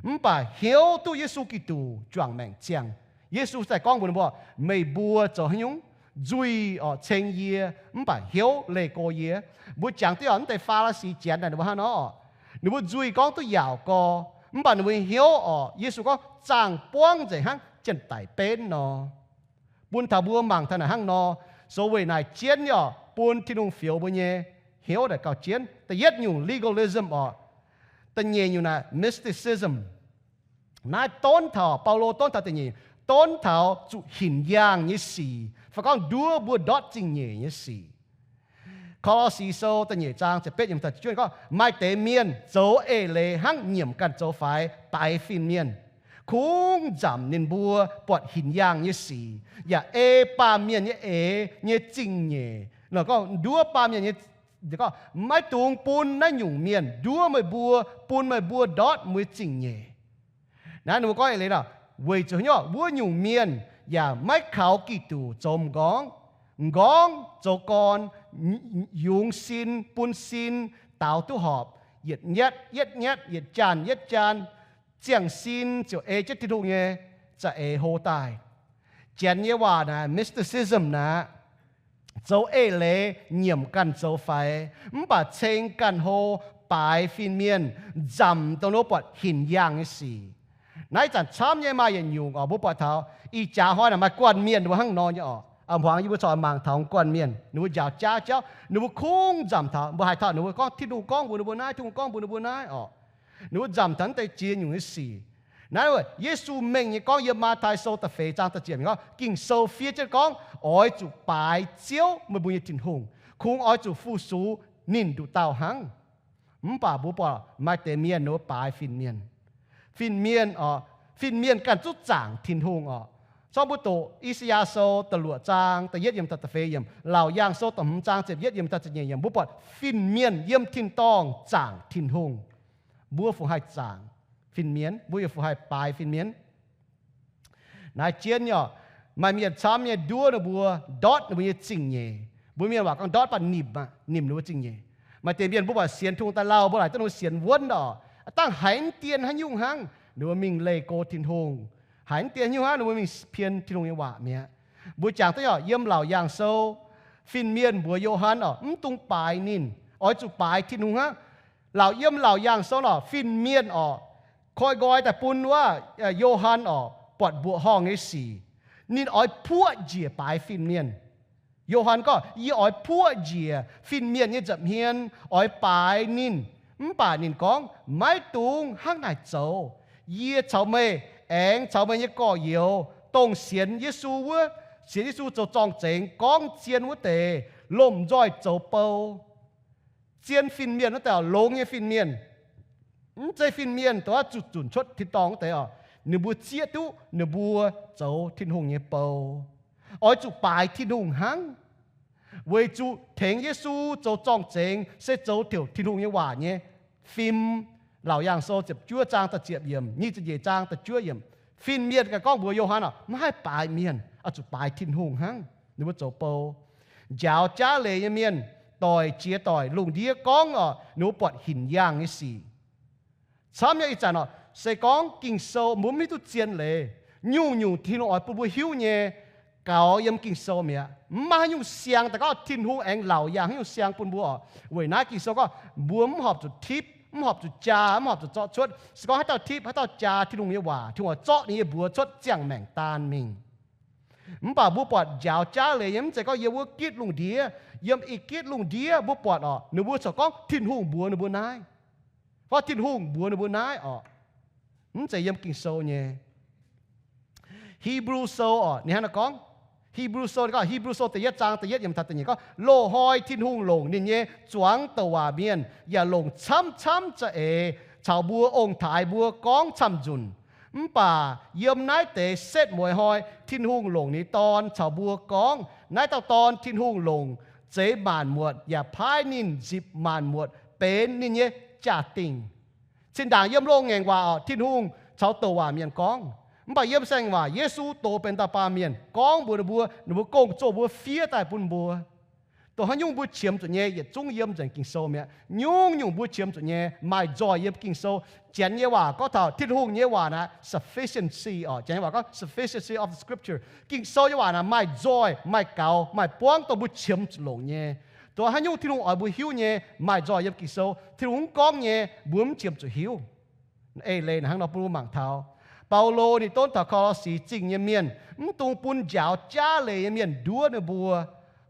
mv baac hnyouv duqv Yesu Giduc juangc maengc ziangh. Yesu daaih gorngv mbuox ninh mbuo, meih mbuo zoux haaix nyungc? Nzuih orqc ceng yie, mv baac hnyouv leih go yie. Mbuo jangx diqv orqc, mv deix Faa^li^si Janx naaic ninh mbuo hnangv nor orqc, ninh mbuo nzuih gorngv duqv yaauc go, mv baac ninh mbuo hnyouv orqc, Yesu gorngv zaangh buangv nzengc hnangv janx-daic benv nor. Bun taux mbuo mangc taux naaic hnangv nor, zoux weic naaic jienv nyei orqc, bun Tin-Hungh fioux mbuo nyei hnyouv naaic gauh jienv. Da'yietv nyungc legalism orqc. Da'nyeic nyungc naaic mysticism. Naaiv donv taux, Baulo donv taux da'nyeic, donv taux zuqc hinc yaangh nyei sic, fai gorngv nduov mbuo ndortv zingh nyeic nyei sic. Ko^lo^si Sou da'nyeic zaang ziepc betv yiemc taux ziepc juov gorngv, maaih deix mienh zoux eix leiz hnangv nyiemc ganh zoux faix, baaix fin-mienh, kungx nzamc ninh mbuo buatc hinc yaangh nyei sic, yaac ei baamh mienh nyei eix nyei zingh nyeic. Nor gorngv nduov baamh mienh nyei, gorngv maiv dungx bun naaiv nyungc mienh nduov meih mbuo, bun meih mbuo ndortv mbuo zingh nyeic. Naaiv ninh mbuo gorngv eix leiz nor, weic zuqc haaix nyungc? Wuov nyungc mienh yaac maiv kaux Giduc zoux m'nqorngv. M'nqorngv zoux gorn, yungz sin, bun sin, daaux duqv horpc, yietc nyatv yietv nyatv, yietc jaanh yietv jaanh, ziangh sin ziouc ei jienv Tin-Hungh nyei za'eix hlo daaih. Janx nyei waac naaic mysticism naaic, zoux eix leiz nyiemc ganh zoux faix, mv baac ceng ganh hlo, baaix fin-mienh, nzamc dongh ninh mbuo buatc hinc yaangh nyei sic. Naaiv zanc camv nyei maaih yietc nyungc orqc, mbuo buatc taux ih jaax hnoi naaic maaih guanh mienh ninh mbuo hnangv nor nyei orqc. A'hmuangx yie mbuo corc mangc taux guanh mienh ninh mbuo njaaux jaav jauv, ninh mbuo kungx nzamc taux, mbuo haaix taux ninh mbuo gorngv Tin-Hungh gorngv mbuox ninh mbuo naaiv, Tin-Hungh gorngv mbuox ninh mbuo naaiv orqc. Ninh mbuo nzamc taux naaiv deix jiex nyungc nyei sic. Naaiv Yesu mengh nyei gorngv yiem Matv^tai Sou da'feix zaang da'ziepc gorngv, Ging-Sou fiev jienv gorngv, oix zuqc baaix Ziouv, meih mbuo nyei Tin-Hungh. Kungx oix zuqc fu-sux ninh nduqc dauh hnangv. Mv baac mbuo buatc maaih deix mienh ninh mbuo baaix fin-mienh. Fin-mienh orqc, fin-mienh ganh zungv zaangc Tin-Hungh orqc. Zorqv mbuo doqc I^saa^yaa Sou da'luoqc zaang da'yietv yiemc taux da'feix yiemc, Laauc Yaangh Sou da'hmz zaang ziepc yietv yiemc taux ziepc nyeic yiemc, mbuo buatc fin-mienh yiem tin-dorngh zaangc Tin-Hungh. Mbuo fu haih zaangc fin-mienh? Mbuo yaac fu haih baaix fin-mienh? Naaiv jienv nyei orqc, maaih mienh camv nyei nduov ninh mbuo, ndortv ninh mbuo nyei zingh nyeic. Mbuo mienh waac gorngv ndortv baac nimc aqv, nimc ninh mbuo zingh nyeic. Maaih deix mienh mbuo buatc sienx Tin-Hungh daaih lauh, mbuo laaic daaih ninh mbuo sienx wuonv orqc, dangh haiz dien haaix nyungc hnangv, ninh mbuo mingh leih go Tin-Hungh. Haiz dien haaix nyungc hnangv, ninh mbuo mingh pien Tin-Hungh nyei waac mi'aqv. Mbuo jangx duqv nyei orqc, yiem Laauc Yaangh Sou, fin-mienh mbuox Yo^han orqc, mv dungx baaix ninh, oix zuqc baaix Tin-Hungh hnangv. Laauc yiem Laauc Yaangh Sou orqc, fin-mienh orqc, koi nqoi daaih bun wuov Yo^han orqc, buatc mbuoqc horngh nyei sic. Ninh oix puoqv njiec baaix fin-mienh. Yo^han gorngv, yie oix puoqv njiec fin-mienh nyei nza'hmien, oix baaix ninh. Mv baac ninh gorngv, Maiv dungx hnangv naaic zoux. Yie caux meih aengx caux meih nyei gorx-youz, dongh sienx Yesu wuov, sienx Yesu zoux zorng-zengx, gorngv zien wuov deix, lomh nzoih zoux bou. Zien fin-mienh wuov deix, longx nyei fin-mienh. Mv zeiz fin-mienh dongh zuqc zunc cuotv tin-dorngh wuov deix oc. Ninh mbuo zieqv duqv ninh mbuo zoux Tin-Hungh nyei bou. Oix zuqc baaix Tin-Hungh hnangv, weic zuqc tengx Yesu zoux zorng-zengx se zoux heuc Tin-Hungh nyei waac nyei fim. Laauc Yaangh Sou ziepc juov zaang da'ziepc yiemc, nyic ziepc nyeic zaang da'juov yiemc. Fin-mienh ganh gorngv mbuox Yo^han oc, maiv haih baaix mienh, oix zuqc baaix Tin-Hungh hnangv ninh mbuo zoux bou. Njaaux jaav leiz nyei mienh doic jiex doic lungh ndiev gorngv oc, ninh mbuo buatc hinc yaangh nyei sic. Camv nyei ih zanc oc, se gorngv Ging-Sou mbuo mv hiuv duqv zien leiz, nyungc-nyungc Tin-Hungh oix bun mbuo hiuv nyei gaux yiem Ging-Sou mi'aqv. Mv maaih haaix nyungc siang daaih gorngv Tin-Hungh aengx laauc yaangh haaix nyungc siang bun mbuo oc. Weic naaiv Ging-Sou gorngv mbuo mv horpc zuqc tipv, mv horpc zuqc jaa, mv horpc zuqc zorqv cuotv. Se gorngv haaix dauh tipv, haaix dauh jaa Tin-Hungh nyei waac, Tin-Hungh oix zorqv ninh nyei mbuox cuotv ziangh maengc daan mingh. Mv baac mbuo buatc njaaux jaav leiz nyei, mv zeiz gorngv yiem wuov gitv lungh ndiev, yiem I^gitv lungh ndiev mbuo buatc oc, ninh mbuo corc gorngv Tin-Hungh mbuox ninh mbuo naaiv, gorngv Tin-Hungh mbuox ninh mbuo naaiv oc. Mv zeiz yiem Ging-Sou nyei. Hipv^lu Sou oc, ninh hnangv naaiv gorngv, Hipv^lu Sou, ninh gorngv, Hipv^lu Sou da'yietv zaang da'yietv yiemc taux da'nyeic gorngv, Loz-hnoi Tin-Hungh longc ninh nyei zuangx douc waac mienh yaac longc camv-camv za'eix caux mbuo ong-taaix mbuo gorngv camv-nzunc. Mv baac yiem naaiv deix setv mueiz hnoi Tin-Hungh longc ninh Dorn caux mbuo gorngv. Naaiv dauh Dorn Tin-Hungh longc zeix maanc muotc yaac paaiv ninh nzipc maanc muotc benx ninh nyei jaa-dingh. Zinh ndaangc yiem loz-ngaengc waac oc, Tin-Hungh caux douc waac mienh gorngv. Mv baac yiem saeng waac Yesu doz benx dauh baamh mienh gorngv mbuox ninh mbuo, ninh mbuo gong-zoh mbuo fiev daaih bun mbuo. Dongh haaix nyungc mbuo qiemx zuqc nyei yietc zungv yiem nzengc Ging-Sou mi'aqv. Nyungc-nyungc mbuo qiemx zuqc nyei maaih nzoih yiem Ging-Sou. Janx nyei waac gorngv taux Tin-Hungh nyei waac naaic sufficiency oc. Janx nyei waac gorngv sufficiency of the scripture. Ging-Sou nyei waac naaic maaih nzoih, maaih gaux, maaih buangv dongh mbuo qiemx zuqc longc nyei. Dongh haaix nyungc Tin-Hungh oix mbuo hiuv nyei maaih nzoih yiem Ging-Sou. Tin-Hungh mv gorngv nyei mbuo mv qiemx zuqc hiuv. Eix leiz naaic hnangv nor bun mbuo mangc taux Baulo ninh donv taux Ko^lo^si Zingh nyei mienh, mv dungx bun njaaux jaav leiz nyei mienh nduov ninh mbuo,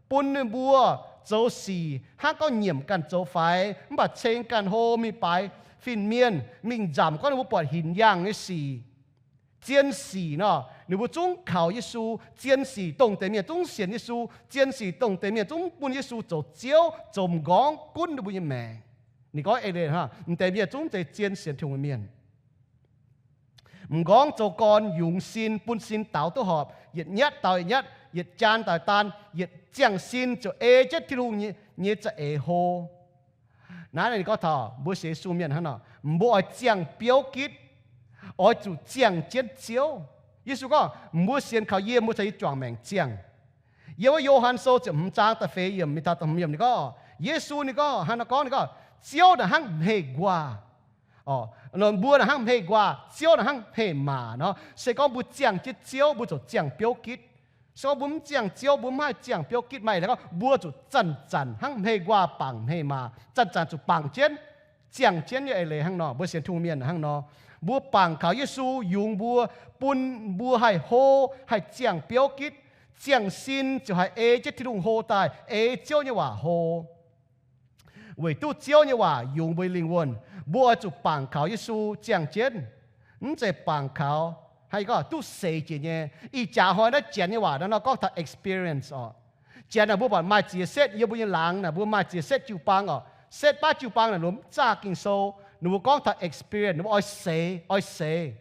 bun ninh mbuo zoux sic hnangv gorngv nyiemc ganh zoux faix, mv baac ceng ganh hlo mingh baaix fin-mienh mingh nzamc gorngv ninh mbuo buatc hinc yaangh nyei sic. Zien sic nor, ninh mbuo zungv kaux Yesu. Zien sic dongh deix mienh zungv sienx Yesu. Zien sic dongh deix mienh zungv bun Yesu zoux Ziouv, zoux m'nqorngv gunv ninh mbuo nyei maengc. Ninh gorngv eix leiz hnangv, m'deix mienh zungv zeiz zien sienx Tin-Hungh nyei mienh. M'nqorngv zoux gorn yungz sin, bun sin daaux duqv horpc, yietc nyatv daaux yietc nyatv, yietc jaan daaux daan, yietc ziangh sin ziouc ei jienv Tin-Hungh nyei, nyei za'eix hlo. Naaiv ninh gorngv taux mbuo sienx Yesu mienh hnangv nor, mbuo oix ziangh biouv gitv, oix zuqc ziangh jienv Ziouv. Yesu gorngv, mbuo sienx kaux yie, mbuo caux yie juangc maengc ziangh. Yiem wuov Yo^han Sou ziepc hmz zaang da'feix yiemc mingh taux da'hmz yiemc ninh gorngv, Yesu ninh gorngv, hnangv nor gorngv ninh gorngv, Ziouv naaic hnangv hmei nquaah. Mbuo naaic hnangv hmei nquaah, Ziouv naaic hnangv hmei maac nor. Se gorngv mbuo ziangh jienv Ziouv, mbuo ziouc ziangh biouv gitv. Se gorngv mbuo mv ziangh Ziouv, mbuo mv haih ziangh biouv gitv. Maaih eix leiz gorngv mbuo zuqc zanc-zanc hnangv hmei nquaah bangc hmei maac, zanc-zanc zuqc bangc jienv, ziangh jienv nyei eix leiz hnangv nor. Mbuo sienx Tin-Hungh mienh hnangv nor, mbuo bangc kaux Yesu yungz mbuo, bun mbuo haih hlo, haih ziangh biouv gitv, ziangh sin ziouc haih ei jienv Tin-Hungh hlo daaih, ei Ziouv nyei waac hlo. Weic duqv Ziouv nyei waac yungz mbuo lingh wuonh, mbuo oix zuqc bangc kaux Yesu ziangh jienv. Mv zeiz bangc kaux, hnangv yie gorngv, duqv seix jiex nyei. Ih jaax hnoi naaiv Janx nyei waac naaiv nor gorngv taux experience oc. Janx naaic mbuo buatc maaih ziex setv yiem mbuo nyei laangz naaic, mbuo maaih ziex setv jiu-baang oc. Setv baav jiu-baang naaic lomh mv zaah Ging-Sou. Ninh mbuo gorngv taux experience, ninh mbuo oix seix, oix seix.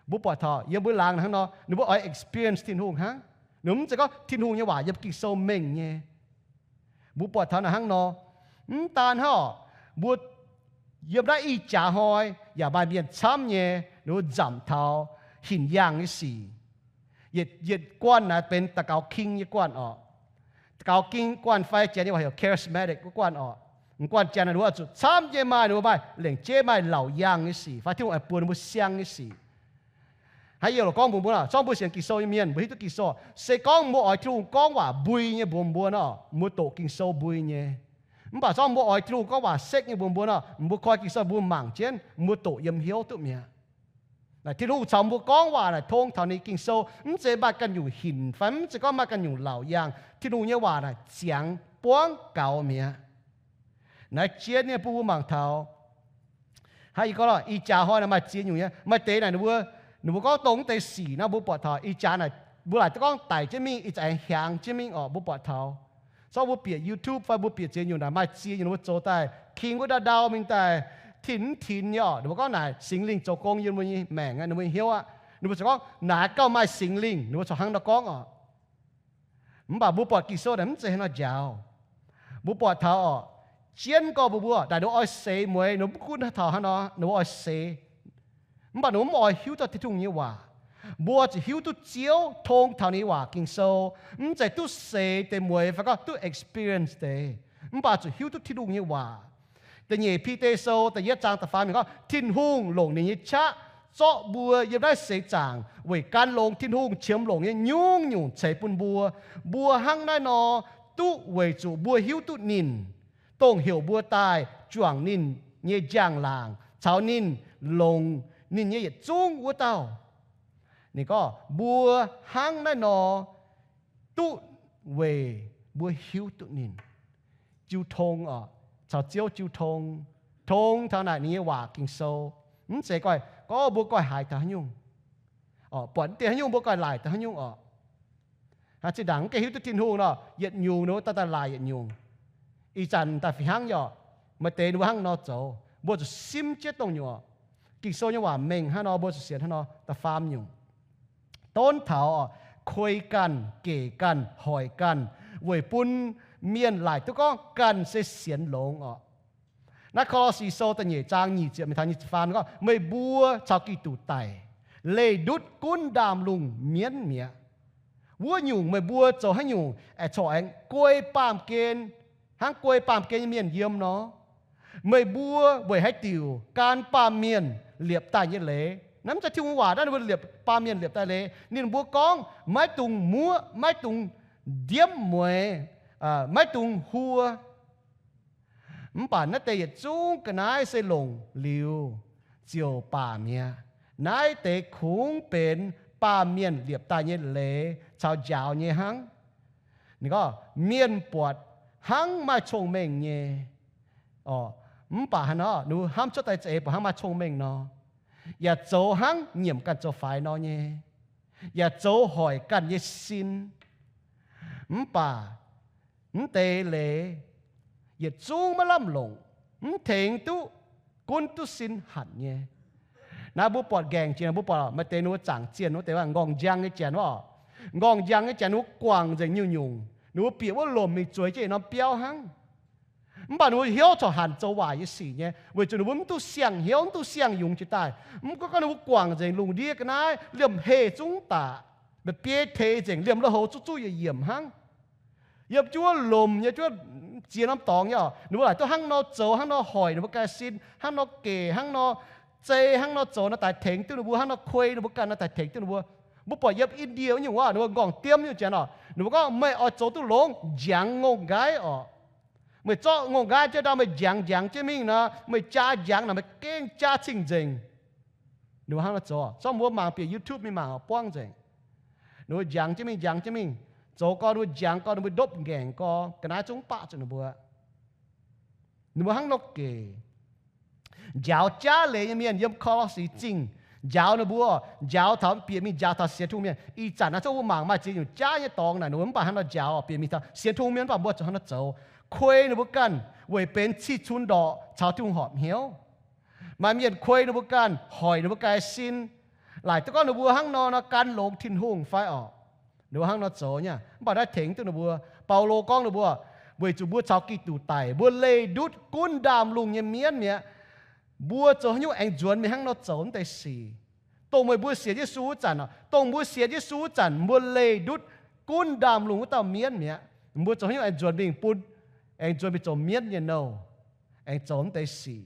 Mbuo buatc taux yiem mbuo laangz naaic hnangv nor, ninh mbuo oix experience Tin-Hungh hnangv. Ninh mbuo mv zeiz gorngv Tin-Hungh nyei waac yiem Ging-Sou mengh nyei. Mbuo buatc taux naaic hnangv nor, mv daan hnangv oc, mbuo yiem naaiv ih jaax hnoi yaac maaih mienh camv nyei, ninh mbuo nzamc taux hinc yaangh nyei sic. Yietc, yietc guanh naaiv benx daux gaux king nyei guanh oc. Daux gaux king guanh fai Janx nyei waac heuc charismatic wuov guanh oc. M'guanh Janx naaic ninh mbuo zuqc camv nyei maaih, ninh mbuo maaih lengc jeiv maaih laauc yaangh nyei sic fai Tin-Hungh aengx buox ninh mbuo siang nyei sic. Hnangv yie loc gorngv mbuox mbuo nor, zorngv mbuo sienx Ging-Sou nyei mienh, mbuo hiuv duqv Ging-Sou. Se gorngv mbuo oix Tin-Hungh gorngv waac mbui nyei mbuox mbuo nor, mbuo doqc Ging-Sou mbui nyei. Mv baac zorngv mbuo oix Tin-Hungh gorngv waac sekv nyei mbuox mbuo nor, mbuo koi Ging-Sou mbuo mangc jienv, mbuo doqc yiem hnyouv duqv mi'aqv. Naaic Tin-Hungh caux mbuo gorngv waac naaic tong taux ninh Ging-Sou, mv zeiz maaih ganh nyungc hinc fai mv zeiz gorngv maaih ganh nyungc laauc yaangh. Tin-Hungh nyei waac naaic ziangx buangv gaux mi'aqv. Naaiv jienv nyei bun mbuo mangc taux Hnangv yie gorngv lorqc, ih jaax hnoi naaic maaih ziex nyungc nyei. Maaih deix naaic ninh mbuo, ninh mbuo gorngv dongh mv deix sic nor, mbuo buatc taux ih jaax naaic mbuo laaic duqv gorngv daic jienv mingh, ih zanc aengx hiaangx jienv mingh orqc, mbuo buatc taux. Sortv mbuo bieqc YouTube fai mbuo bieqc ziex nyungc naaic maaih ziex nyungc ninh mbuo zoux daaih king wuov ndau ndau mingh daaih, tin mv tin nyei orqc. Ninh mbuo gorngv naaic Singx Lingh zoux gong yiem ninh mbuo nyei maengc, ninh mbuo nyei hnyouv aqv. Ninh mbuo ziouc gorngv naaic gauh maaih Singx Lingh, ninh mbuo corc hnangv nor gorngv orqc. Mv baac mbuo buatc Ging-Sou naaic mv zeiz hnangv nor njaaux. Mbuo buatc taux orqc, jienv gorx mbuo, mbuo daaih ninh mbuo oix seix mueiz, ninh mbuo mv gunv taux hnangv nor, ninh mbuo oix seix. Mv baac ninh mbuo mv oix hiuv duqv Tin-Hungh nyei waac. Mbuo zuqc hiuv duqv Ziouv tong taux ninh nyei waac Ging-Sou, mv zeiz duqv seix deix mueiz fai gorngv duqv experience deix, mv baac zuqc hiuv duqv Tin-Hungh nyei waac. Da'nyeic Bide Sou da'yietv zaang da'faam yiemc gorngv, Tin-Hungh longc ninh nyei qaqv zorqv mbuo yiem naaiv seix zaangc weic gan longx Tin-Hungh qiemx longc nyei nyungc-nyungc ceix bun mbuo. Mbuo hnangv naaiv nor duqv weic zuqc mbuo hiuv duqv ninh, dongh heuc mbuo daaih juangc ninh nyei njang-laangc caux ninh longc ninh nyei yietc zungv wuov dauh. Ninh gorngv mbuo hnangv naaiv nor duqv weic mbuo hiuv duqv ninh, jiu tong orqc, caux Ziouv jiu tong, tong taux naaic ninh nyei waac Ging-Sou. Mv zeiz goiv, gorngv mbuo goiv haiz taux haaix nyungc, buatc mv deix haaix nyungc mbuo goiv laaic taux haaix nyungc orqc. Zinh ndaangc mv gaengh hiuv duqv Tin-Hungh nor, yietc nyungc ninh mbuo daaih daaih laaic yietc nyungc. Ih zanc daaih fih hnangv yaac maaih deix ninh mbuo hnangv nor zoux, mbuo zuqc simv jienv dongh nyungc orqc. Ging-Sou nyei waac mengh hnangv nor, mbuo zuqc sienx hnangv nor. Da'faam nyungc, donv taux kuei ganh, gec ganh, hoic ganh, weic bun mienh laaic duqv gorngv ganh se sienx longx orqc. Naaiv Ko^lo^si Sou da'nyeic zaang nyic ziepc mingh taux nyic ziepc faam gorngv, meih mbuo caux Giduc daic, leih ndutv gunv ndaamv lungh mienv mi'aqv. Wuov nyungc meih mbuo zoux haaix nyungc aengx corc aengx guei baamh gen, hnangv guei baamh gen nyei mienh yiem nor. Meih mbuo weic haaix diuc gan baamh mienh liepc daaih nyei leiz? Naaiv mv zeiz Tin-Hungh waac naaiv, ninh mbuo liepc baamh mienh liepc daaih leiz. Ninh mbuo gorngv, maiv dungx muoqv, maiv dungx ndiemv mueiz, maiv dungx huo. Mv baac naaiv deix yietc zungv ga'naaiv se longc liuz ziouc baac mi'aqv. Naaiv deix kungx benx baamh mienh liepc daaih nyei leiz caux njaaux nyei hnangv. Ninh gorngv mienh buatc hnangv maaih cong-mengh nyei, mv baac hnangv nor, ninh mbuo hnamv cuotv daaih za'eix buatc hnangv maaih cong-mengh nor, yaac zoux hnangv nyiemc ganh zoux faix nor nyei, yaac zoux hoic ganh nyei sin. Mv baac mv deix leiz yietc zungv maiv lamh longc, mv tengx duqv gunv duqv sin hanc nyei. Naaiv mbuo buatc nqaengc jiex, mbuo buatc maaih deix ninh mbuo zaangc zienh wuov deix, nqorngv njang nyei janx wuov oc. Nqorngv njang nyei janx ninh mbuo guangc nzengc nyungc-nyungc, ninh mbuo bieqc wuov lomc mingh zueiz jienv yietc norm biauv hnangv. Mv baac ninh mbuo hnyouv corc hanc zoux waaic nyei sic nyei, weic zuqc ninh mbuo mv duqv siang-hnyouv, mv duqv siang-yungz jiex daaih. Mv gorngv ninh mbuo guangc nzengc lungh ndiev ga'naaiv, liemh heh zungv daaih, mba'biei teix nzengc, liemh lui-houx zuqv zuqv yietc yiemc hnangv. Yiem jienv wuov lomc nyei, jienv ziex norm dorngx nyei oc, ninh mbuo laaic duqv hnangv nor zoux, hnangv nor hoic ninh mbuo ganh sin, hnangv nor gec, hnangv nor zei, hnangv nor zoux nor daaih tengx duqv ninh mbuo, hnangv nor kuei ninh mbuo ganh nor daaih tengx duqv ninh mbuo. Mbuo buatc yiem India wuov nyungc wuov, ninh mbuo nqorngv diemv nyungc janx oc, ninh mbuo gorngv, meih oix zoux duqv longx, njangx ngongh nqaiv oc. Meih zorqv ngongh nqaiv jienv ndau, meih njangx njangx jienv mingh nor, meih jaa njangx naaic, meih gengh jaa cing-nzengc. Ninh mbuo hnangv nor zoux. Zorqv mbuo mangc bieqc YouTube mingh mangc oc, buangv nzengc. Ninh mbuo njangx jienv mingh, njangx jienv mingh, zoux gorx ninh mbuo njangx gorx, ninh mbuo ndopv nqaengc gorx, ga'naaiv zungv mv baqv zuqc ninh mbuo. Ninh mbuo hnangv nor gec. Njaaux jaav leiz nyei mienh yiem Ko^lo^si Zingh njaaux ninh mbuo, njaaux taux bieqc mingh njaaux taux sienx Tin-Hungh mienh. Ih zanc naaiv zungv mbuo mangc maaih ziex nyungc jaav nyei dorngx naaic, ninh mbuo mv baac hnangv nor njaaux, bieqc mingh taux sienx Tin-Hungh mienh mv baac mbuo zuqc hnangv nor zoux. Kuei ninh mbuo ganh weic benx cih cunx ndorqc caux Tin-Hungh horpc hnyouv. Maaih mienh kuei ninh mbuo ganh, hoic ninh mbuo ganh sin, laaic duqv gorngv ninh mbuo hnangv nor nor gan longx Tin-Hungh fai orqc. Ninh mbuo hnangv nor zoux nyei, mv baac naaiv tengx duqv ninh mbuo. Baulo gorngv ninh mbuo, weic zuqc mbuo caux Giduc daic, mbuo leih ndutv gunv ndaamv-lungh nyei mienv mi'aqv. Mbuo zoux haaix nyungc aengx nzuonx mingh hnangv nor zoux naaiv deix sic? Dongh meih mbuo sienx Yesu wuov zanc, dongh mbuo sienx Yesu wuov zanc, mbuo leih ndutv gunv ndaamv-lungh wuov dauh mienv mi'aqv. Mbuo zoux haaix nyungc aengx nzuonx mingh bun, aengx nzuonx mingh zoux mienv nyei nouh, aengx zoux naaiv deix sic?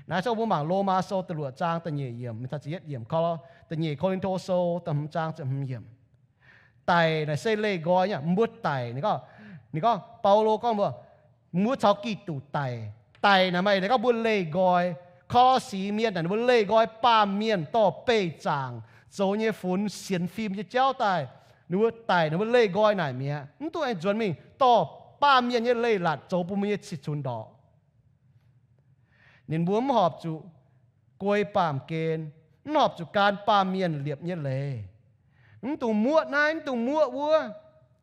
Naaiv zungv mbuo mangc Lomaa Sou da'luoqc zaang da'nyeic yiemc mingh taux ziepc yietv yiemc, korv da'nyeic Ko^lin^to Sou da'hmz zaang ziepc hmz yiemc. Daic naaic se leih nqoi nyei. Mbuo daic, ninh gorngv, ninh gorngv, Baulo gorngv mbuo, mbuo caux Giduc daic. Daic naaic maaih eix leiz gorngv mbuo leih nqoi. Ko^lo^si mienh naaic ninh mbuo leih nqoi baamh mienh dorh beih zaangc zoux nyei funx sienx fim nyei jauv daaih. Ninh mbuo daic, ninh mbuo leih nqoi naaic mi'aqv. Mv duqv aengx nzuonx mingh dorh baamh mienh nyei leiz-latc zoux bun mbuo nyei cih cunx ndorqc. Ninh mbuo mv horpc zuqc guei baamh gen, mv horpc zuqc gan baamh mienh liepc nyei leiz. Mv dungx muoqv naaiv, mv dungx muoqv wuov,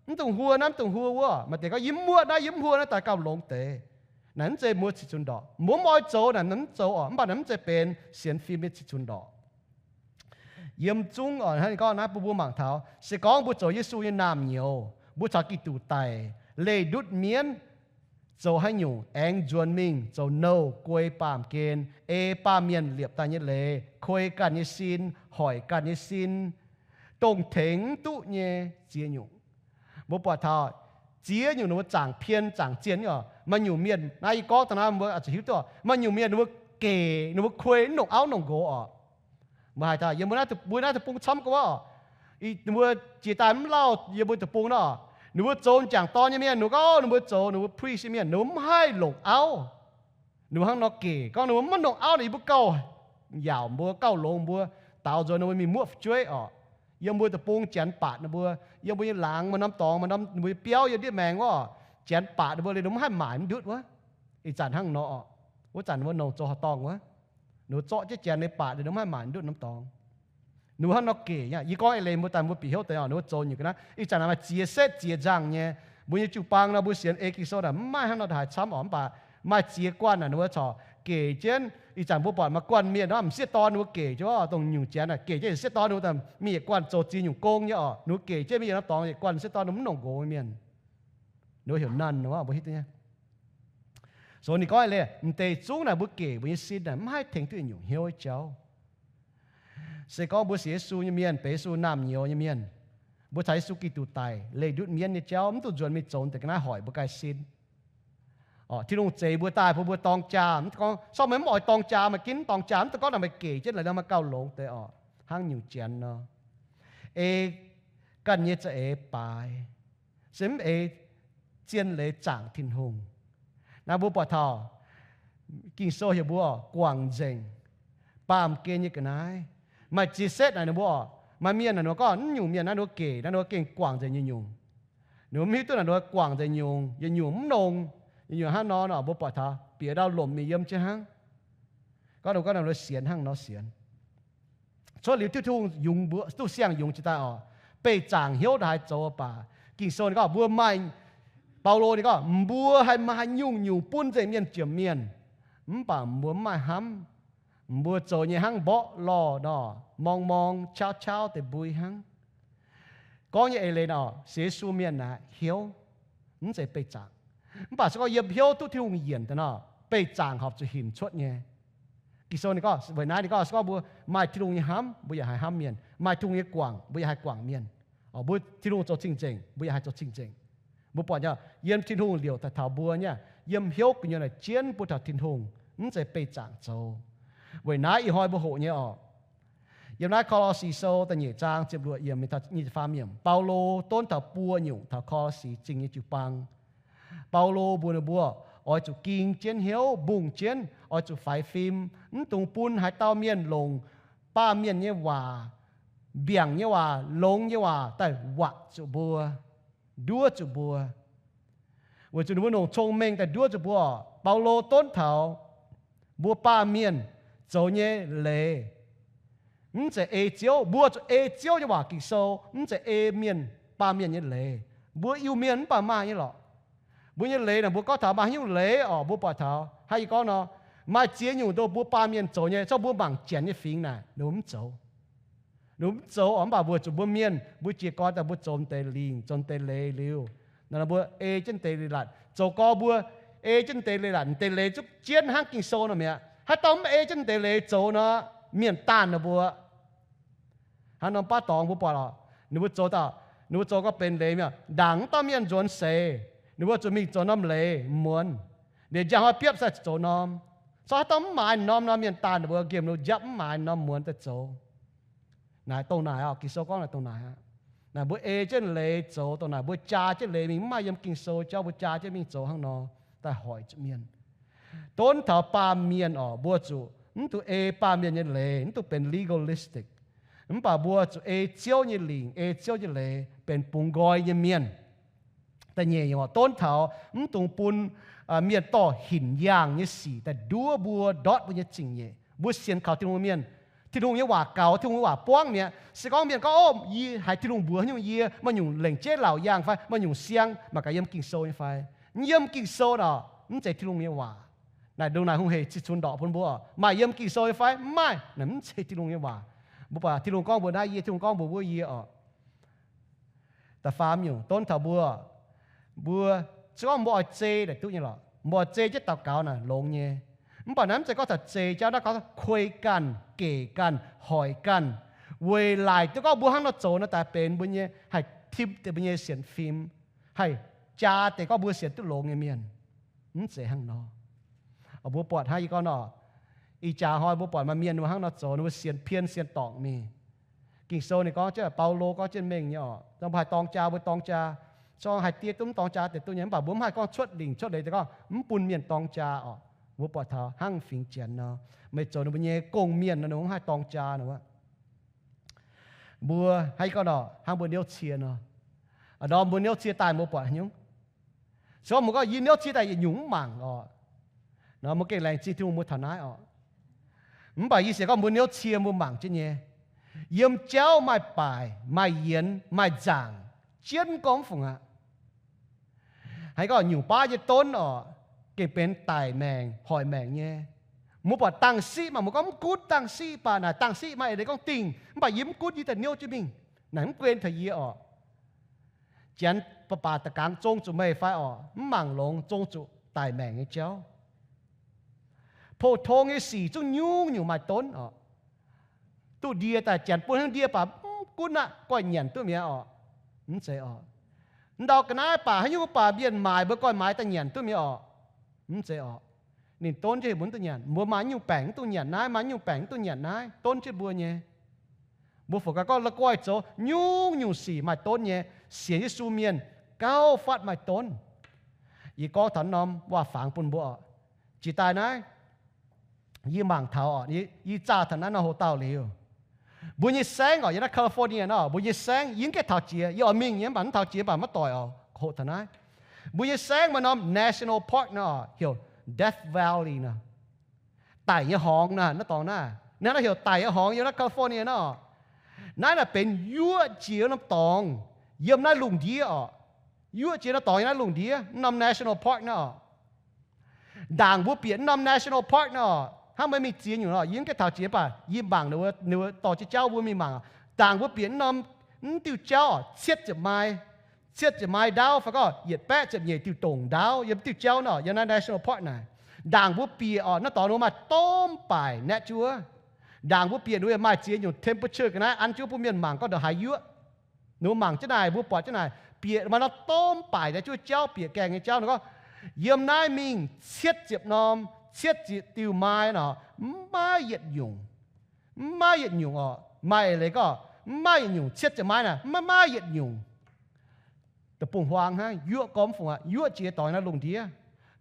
mv dungx huo naaiv, mv dungx huo wuov. Maaih deix gorngv, yie mv muoqv naaiv, yie mv huo naaiv, daaih gauh longx deix. Naaic mv zeiz mbuo cih cunx ndorqc. Mbuo mv oix zoux naaic, mv zoux orqc. Mv baac naaic mv zeiz benx sienx fim nyei cih cunx ndorqc. Yiem zungv oc, hnangv ninh gorngv naaiv bun mbuo mangc taux, se gorngv mbuo zoux Yesu nyei naamh nyouz, mbuo caux Giduc daic, leih ndutv mienv, zoux haaix nyungc aengx nzuonx mingh zoux nouh guei baamh gen, ei baamh mienh liepc daaih nyei leiz, kuei ganh nyei sin, hoic ganh nyei sin, dongh tengx mv duqv nyei ziex nyungc. Mbuo buatc taux ziex nyungc ninh mbuo zaangc pien zaangc zien nyei oc. Maaih nyungc mienh, naaiv yie gorngv daaih naaiv mbuo oix zuqc hiuv duqv, maaih nyungc mienh ninh mbuo gec, ninh mbuo kuei mv longc auv longc nqox oc. Mbuo haiz daaih yiem mbuo naaiv, mbuo naaiv deic-bung camv gorqv, ninh mbuo jiex daaih mv lauh yiem mbuo deic-bung nor, ninh mbuo zoux m'jangc dorn nyei mienh, ninh mbuo gorngv ninh mbuo zoux, ninh mbuo priest nyei mienh, ninh mbuo mv haih longc auv. Ninh mbuo hnangv nor gec, gorngv ninh mbuo mv longc auv naaic, yie mbuo gauh yaauc mbuo, gauh longx mbuo, daaux nzuonx ninh mbuo mingh muoqv fu'jueiv oc. Yiem mbuo deic-bung janx batc ninh mbuo, yiem mbuo nyei laangz maaih norm dorngx, maaih norm ninh mbuo nyei biauv yiem ndiev maengx wuov, janx batc ninh mbuo liuz ninh mbuo mv haih maaic mv ndutv wuov. Ih zanc hnangv nor oc. Wuov zanc ninh mbuo nongc zoux horqc dorngh wuov, ninh mbuo zorqv jienv janx leiz batc liuz ninh mv haih maaic ndutv norm dorngx. Ninh mbuo hnangv nor gec nyei. Yie gorngv eix leiz mbuo daaih mbuo bieqc hnyouv deix oc, ninh mbuo zoux nyungc ga'naaiv. Ih zanc naaic maaih ziex setv ziex nzangh nyei. Mbuo nyei jiu-baang nor mbuo sienx ei Ging-Sou naaic mv maaih hnangv nor haaix camv oc. Mv baac maaih ziex guanh naaic ninh mbuo corc gec jienv. Ih zanc mbuo buatc maaih guanh mienh nor m'sieqv dorn ninh mbuo gec jienv oc, dongh nyungc janx naaic gec jienv m'sieqv dorn ninh mbuo mingh yietc guanh zoux ziex nyungc gong nyei oc. Ninh mbuo gec jienv mingh yietc norm dorngx yietc guanh m'sieqv dorn ninh mbuo mv longc nqox nyei mienh. Ninh mbuo heuc nun nor mbuo hiuv duqv nyei. So ninh gorngv eix leiz m'deix zungv naaic mbuo gec mbuo nyei sin naaic mv haih tengx duqv yietc nyungc hnyouv nyei jauv. Se gorngv mbuo sienx Yesu nyei mienh, benx Yesu naamh nyouz nyei mienh, mbuo caux Yesu Giduc daic, leih ndutv mienv nyei jauv, mv dungx nzuonx mingh zoux deix ga'naaiv hoic mbuo ganh sin. Orqc, Tin-Hungh zeix mbuo daaih bun mbuo dorng jaa, mv gorngv sorng meih mv oix dorng jaa, maaih ginv dorng jaa, mv dungx gorngv naaic meih gec jienv laaix nor maaih gauh longx deix orqc, hnangv nyungc janx nor. Ei ganh nyei za'eix baaix, se mv ei zien leiz zaangc Tin-Hungh. Naaiv mbuo buatc taux Ging-Sou heuc mbuo guangc nzengc baamh gen nyei ga'naaiv. Maaih ziex setv naaic ninh mbuo orqc, maaih mienh naaic ninh mbuo gorngv mv nyungc mienh naaiv ninh mbuo gec naaiv ninh mbuo gengh guangc nzengc nyungc-nyungc. Ninh mbuo mv hiuv duqv naaic ninh mbuo guangc nzengc nyungc, yietc nyungc mv nongx, yietc nyungc hnangv nor nor mbuo buatc taux bieqc ndau lomc mingh yiem jienv hnangv. Gorngv ninh mbuo gorngv ninh mbuo sienx hnangv nor sienx. Cuotv liuz Tin-Hungh yungz mbuo duqv siang-yungz jiex daaih orqc, beih zaangc hnyouv ndaaih zoux baac. Ging-Sou ninh gorngv mbuo maaih, Baulo ninh gorngv mbuo haih maaih nyungc-nyungc bun nzengc mienh jomc mienh, mv baac mbuo mv maaih hnamv. Mbuo zoux nyei hnangv mborqv lorh nor, morng morng qauv qauv deix mbui hnangv. Gorngv nyei eix leiz nor, sienx Yesu mienh naaic hnyouv mv zeiz beih zaangc. Mv baac se gorngv yiem hnyouv duqv Tin-Hungh yienc daaih nor, beih zaangc horpc zuqc hinc cuotv nyei. Ging-Sou ninh gorngv, weic naaiv ninh gorngv se gorngv mbuo maaih Tin-Hungh nyei hnamv, mbuo yaac haih hnamv mienh. Maaih Tin-Hungh nyei guangc, mbuo yaac haih guangc mienh. Orqc, mbuo Tin-Hungh zoux cing-nzengc, mbuo yaac haih zoux cing-nzengc. Mbuo buatc nyei, yiem Tin-Hungh liouc daaih taux mbuo nyei, yiem hnyouv gu'nyuoz naaic jienv mbuo taux Tin-Hungh, mv zeiz beih zaangc zoux. Weic naaiv ih hnoi mbuo hoqc nyei orqc. Yiem naaiv Ko^lo^si Sou da'nyeic zaang ziepc luoqc yiemc, nyic ziepc faam yiemc, Baulo donv taux buo nyungc taux Ko^lo^si Zingh nyei jiu-baang. Baulo mbuox ninh mbuo, oix zuqc ging jienv hnyouv, mbungh jienv, oix zuqc faix fim, mv dungx bun haaix dauh mienh longc baamh mienh nyei waac, mbiaangc nyei waac, longx nyei waac daaih watc zuqc mbuo, nduov zuqc mbuo. Weic zuqc ninh mbuo longc cong-mengh daaih nduov zuqc mbuo. Baulo donv taux mbuo baamh mienh zoux nyei leiz, mv zeiz ei Ziouv. Mbuo zuqc ei Ziouv nyei waac Ging-Sou, mv zeiz ei mienh, baamh mienh nyei leiz. Mbuo Iu-Mienh mv baac maaih nyei lorqc. Mbuo nyei leiz naaic, mbuo gorngv taux maaih haaix nyungc leiz orqc, mbuo buatc taux hnangv yie gorngv nor, maaih ziex nyungc ndoh mbuo baamh mienh zoux nyei, zorqv mbuo mangc Janx nyei fingx naaic, ninh mbuo mv zoux. Ninh mbuo mv zoux orqc, mv baac mbuo zuqc mbuo mienh, mbuo jiez gorn daaih mbuo zoux deix lingc, zoux deix leiz liuz, naaic mbuo ei jienv deix leiz-latc zoux gorx, mbuo ei jienv deix leiz-latc, deix leiz zuqc jienv hnangv Ging-Sou nor mi'aqv. Haaix dauh mv ei jienv deix leiz zoux nor, mienh daanh ninh mbuo. Hnangv norm baav dorngx mbuo buatc orqc, ninh mbuo zoux dauh, ninh mbuo zoux gorngv benx leiz mi'aqv, ndaangc mv dauh mienh nzuonx seix, ninh mbuo zuqc mingh zoux norm leiz muonz. Liuz njang hnoi biopv sai zoux norm. Corc haaix dauh mv maaiz norm nor, mienh daanh ninh mbuo nqemh lu njapv mv maaiz norm muonz daaih zoux. Naaic dongh naaic orqc, Ging-Sou gorngv naaic dongh naaic aqv. Naaic mbuo ei jienv leiz zoux dongh naaic, mbuo jaa jienv leiz mingh, mv maaih yiem Ging-Sou jauv, mbuo jaa jienv mingh zoux hnangv nor, daaih hoic zuqc mienh. Donv taux baamh mienh orqc, mbuo zuqc mv dungx ei baamh mienh nyei leiz, mv dungx benx legalistic. Mv baac mbuo zuqc ei Ziouv nyei lingc, ei Ziouv nyei leiz, benx bungx nqoi nyei mienh. Da'nyeic nyungc, donv taux mv dungx bun mienh dorh hinc yaangh nyei sic daaih nduov mbuo, ndortv mbuo nyei zingh nyeic. Mbuo sienx kaux Tin-Hungh mienh, Tin-Hungh nyei waac gaux, Tin-Hungh nyei waac buangv mi'aqv. Se gorngv mienh gorngv, Ov, yie haiz Tin-Hungh mbuox nyungc, yie maaih nyungc lengc jeiv laauc yaangh fai maaih nyungc siang, mangc gaax yiem Ging-Sou nyei fai? Yiem Ging-Sou nor, mv zeiz Tin-Hungh nyei waac. Naaic ndongc naaic hungh heic cih cunx ndorqc bun mbuo, maaih yiem Ging-Sou nyei fai? Mv maaih. Naaic mv zeiz Tin-Hungh nyei waac. Mbuo buatc Tin-Hungh gorngv mbuox naaiv yie, Tin-Hungh gorngv mbuox wuov yie oc. Da'faam nyungc, donv taux mbuo, mbuo, se gorngv mbuo oix zei naaic duqv nyei lorqc. Mbuo oix zei jienv daux gaux naaic longx nyei. Mv baac naaiv mv zeiz gorngv taux zei jauv, naaiv gorngv kuei ganh, gec ganh, hoic ganh, weic laaic duqv gorngv mbuo hnangv nor zoux nor daaih benx mbuo nyei, haih tim deix mbuo nyei sienx fim, haih jaa deix gorngv mbuo sienx duqv longx nyei mienh. Mv zeiz hnangv nor. Mbuo buatc hnangv yie gorngv nor, ih jaax hnoi mbuo buatc maaih mienh mbuo hnangv nor zoux, ninh mbuo sienx pien sienx dorngc mingh. Ging-Sou ninh gorngv jienv, Baulo gorngv jienv mengh nyei oc, mbuo haih dorng jaa, mbuo dorng jaa. Gorngv haih diev duqv mv dorng jaa deix duqv nyei, mv baac mbuo mv haih gorngv cuotv lingc cuotv leiz deix gorngv mv bun mienh dorng jaa oc. Mbuo buatc taux hnangv fingx Janx nor, meih zoux ninh mbuo nyei gong-mienh nor, ninh mbuo mv haih dorng jaa nor. Mbuo hnangv yie gorngv nor, hnangv mbuo niouv cie nor, a'ndorm mbuo niouv cie daaih mbuo buatc haaix nyungc? Se gorngv mbuo gorngv yie niouv cie daaih yietc nyungc mv mangc oc, nor mbuo gengh laengz zingh Tin-Hungh mbuo taux naaiv oc. Mv baac yie sienx gorngv mbuo niouv cie mbuo mangc jienv nyei, yiem jauv maaih baaic, maaih yienx, maaih nzaangc, jienv gorngv mv fungc aqv. Hnangv gorngv nyungc baav nyei donv oc, gengh benx daic maengc hoic maengc nyei. Mbuo buatc dang-siqv maah, mbuo gorngv mv gunv dang-siqv baac naaic dang-siqv maaih eix leiz gorngv dingh, mv baac yie mv gunv, yie daaih niouv jienv mingh. Naaic mv guen taux yie oc. Janx baac baac da'gangx zong zuqc meih fai oc, mv mangc longx zong zuqc daic maengc nyei jauv. Pou-tong nyei sic zungv nyungc-nyungc maaih donv oc. Duqv ndie daaih, Janx bun hnangv ndie baac mv gunv aqv, goiv nyanc duqv mi'aqv oc. Mv zeiz oc. Ndau ga'naaiv baac haaix nyungc baac mienh maaiz mbuo goiv maaiz daaih nyanc duqv mi'aqv oc. Mv zeiz oc. Ninh donv jienv heuc mbuo mv duqv nyanc. Mbuo maaih nyungc baengc mv dungx nyanc naaiv, maaih nyungc baengc mv dungx nyanc naaiv, donv jienv mbuo nyei. Mbuo fungc gaax gorngv la'goih zoux nyungc-nyungc sic maaih donv nyei. Sienx Yesu mienh gauh fatv maaih donv. Yie gorngv taux norm waac-fangx bun mbuo oc. Jiex daaih naaiv, yie mangc taux oc, yie zaah taux naaiv nor hoc dauh liuz, mbuo nyei saengv oc, yiem naaiv California nor, mbuo nyei saengv, yie mv gaengh taux jiex, yie oix mingh nyei, mv baac mv taux jiex mv baac maiv doic oc, hoqc taux naaiv. Mbuo nyei saengv maaih norm national park nor, heuc Death Valley nor. Daic nyei horngz naaiv, naaiv dorngx naaiv, naaiv heuc daic nyei horngz, yiem naaiv California nor. Naaiv naaic benx yuoqv jiex norm dorngx yiem naaiv lungh ndiev oc. Yuoqv jiex norm dorngx yiem naaiv lungh ndiev, norm national park naaiv oc. Ndaangc mbuo bieqc norm national park naaiv oc, hnangv meih mingh ziex nyungc oc, yie mv gaengh taux jiex baac yie mangc ninh mbuo dorh jienv jauv mbuo mingh mangc. Ndaangc mbuo bieqc norm, mv diuh jauv oc, cietv ziepc mai, cietv ziepc mai ndaauv fai gorngv yietc baeqv ziepc nyeic diuh dongc ndaauv yiem diuh jauv nor, yiem naaiv national park naaic. Ndaangc mbuo bieqc oc, naaiv dorngx ninh mbuo maaih domh baaic naeqv jienv wuov. Ndaangc mbuo bieqc ninh mbuo maaih ziex nyungc temperature ga'naaiv an jienv bun mienh mangc gorngv ndongc haaix yuoqv. Ninh mbuo mangc jienv naaic, mbuo buatc jienv naaic, bieqc maaih norm domh baaic naaiv jienv wuov jauv bieqc gaengh nyei jauv nor gorngv, yiem naaiv mingh cietv ziepc norm, cietv ziepc diuh mai nor, mv maaih yietc nyungc, mv maaih yietc nyungc oc. Maaih eix leiz gorngv mv maaih yietc nyungc, cietv ziepc mai naaic mv maaih yietc nyungc. Deic-bung-huaang hnangv, yuoqv gormx fungc aqv, yuoqv jiex dorngx naaiv lungh ndiev.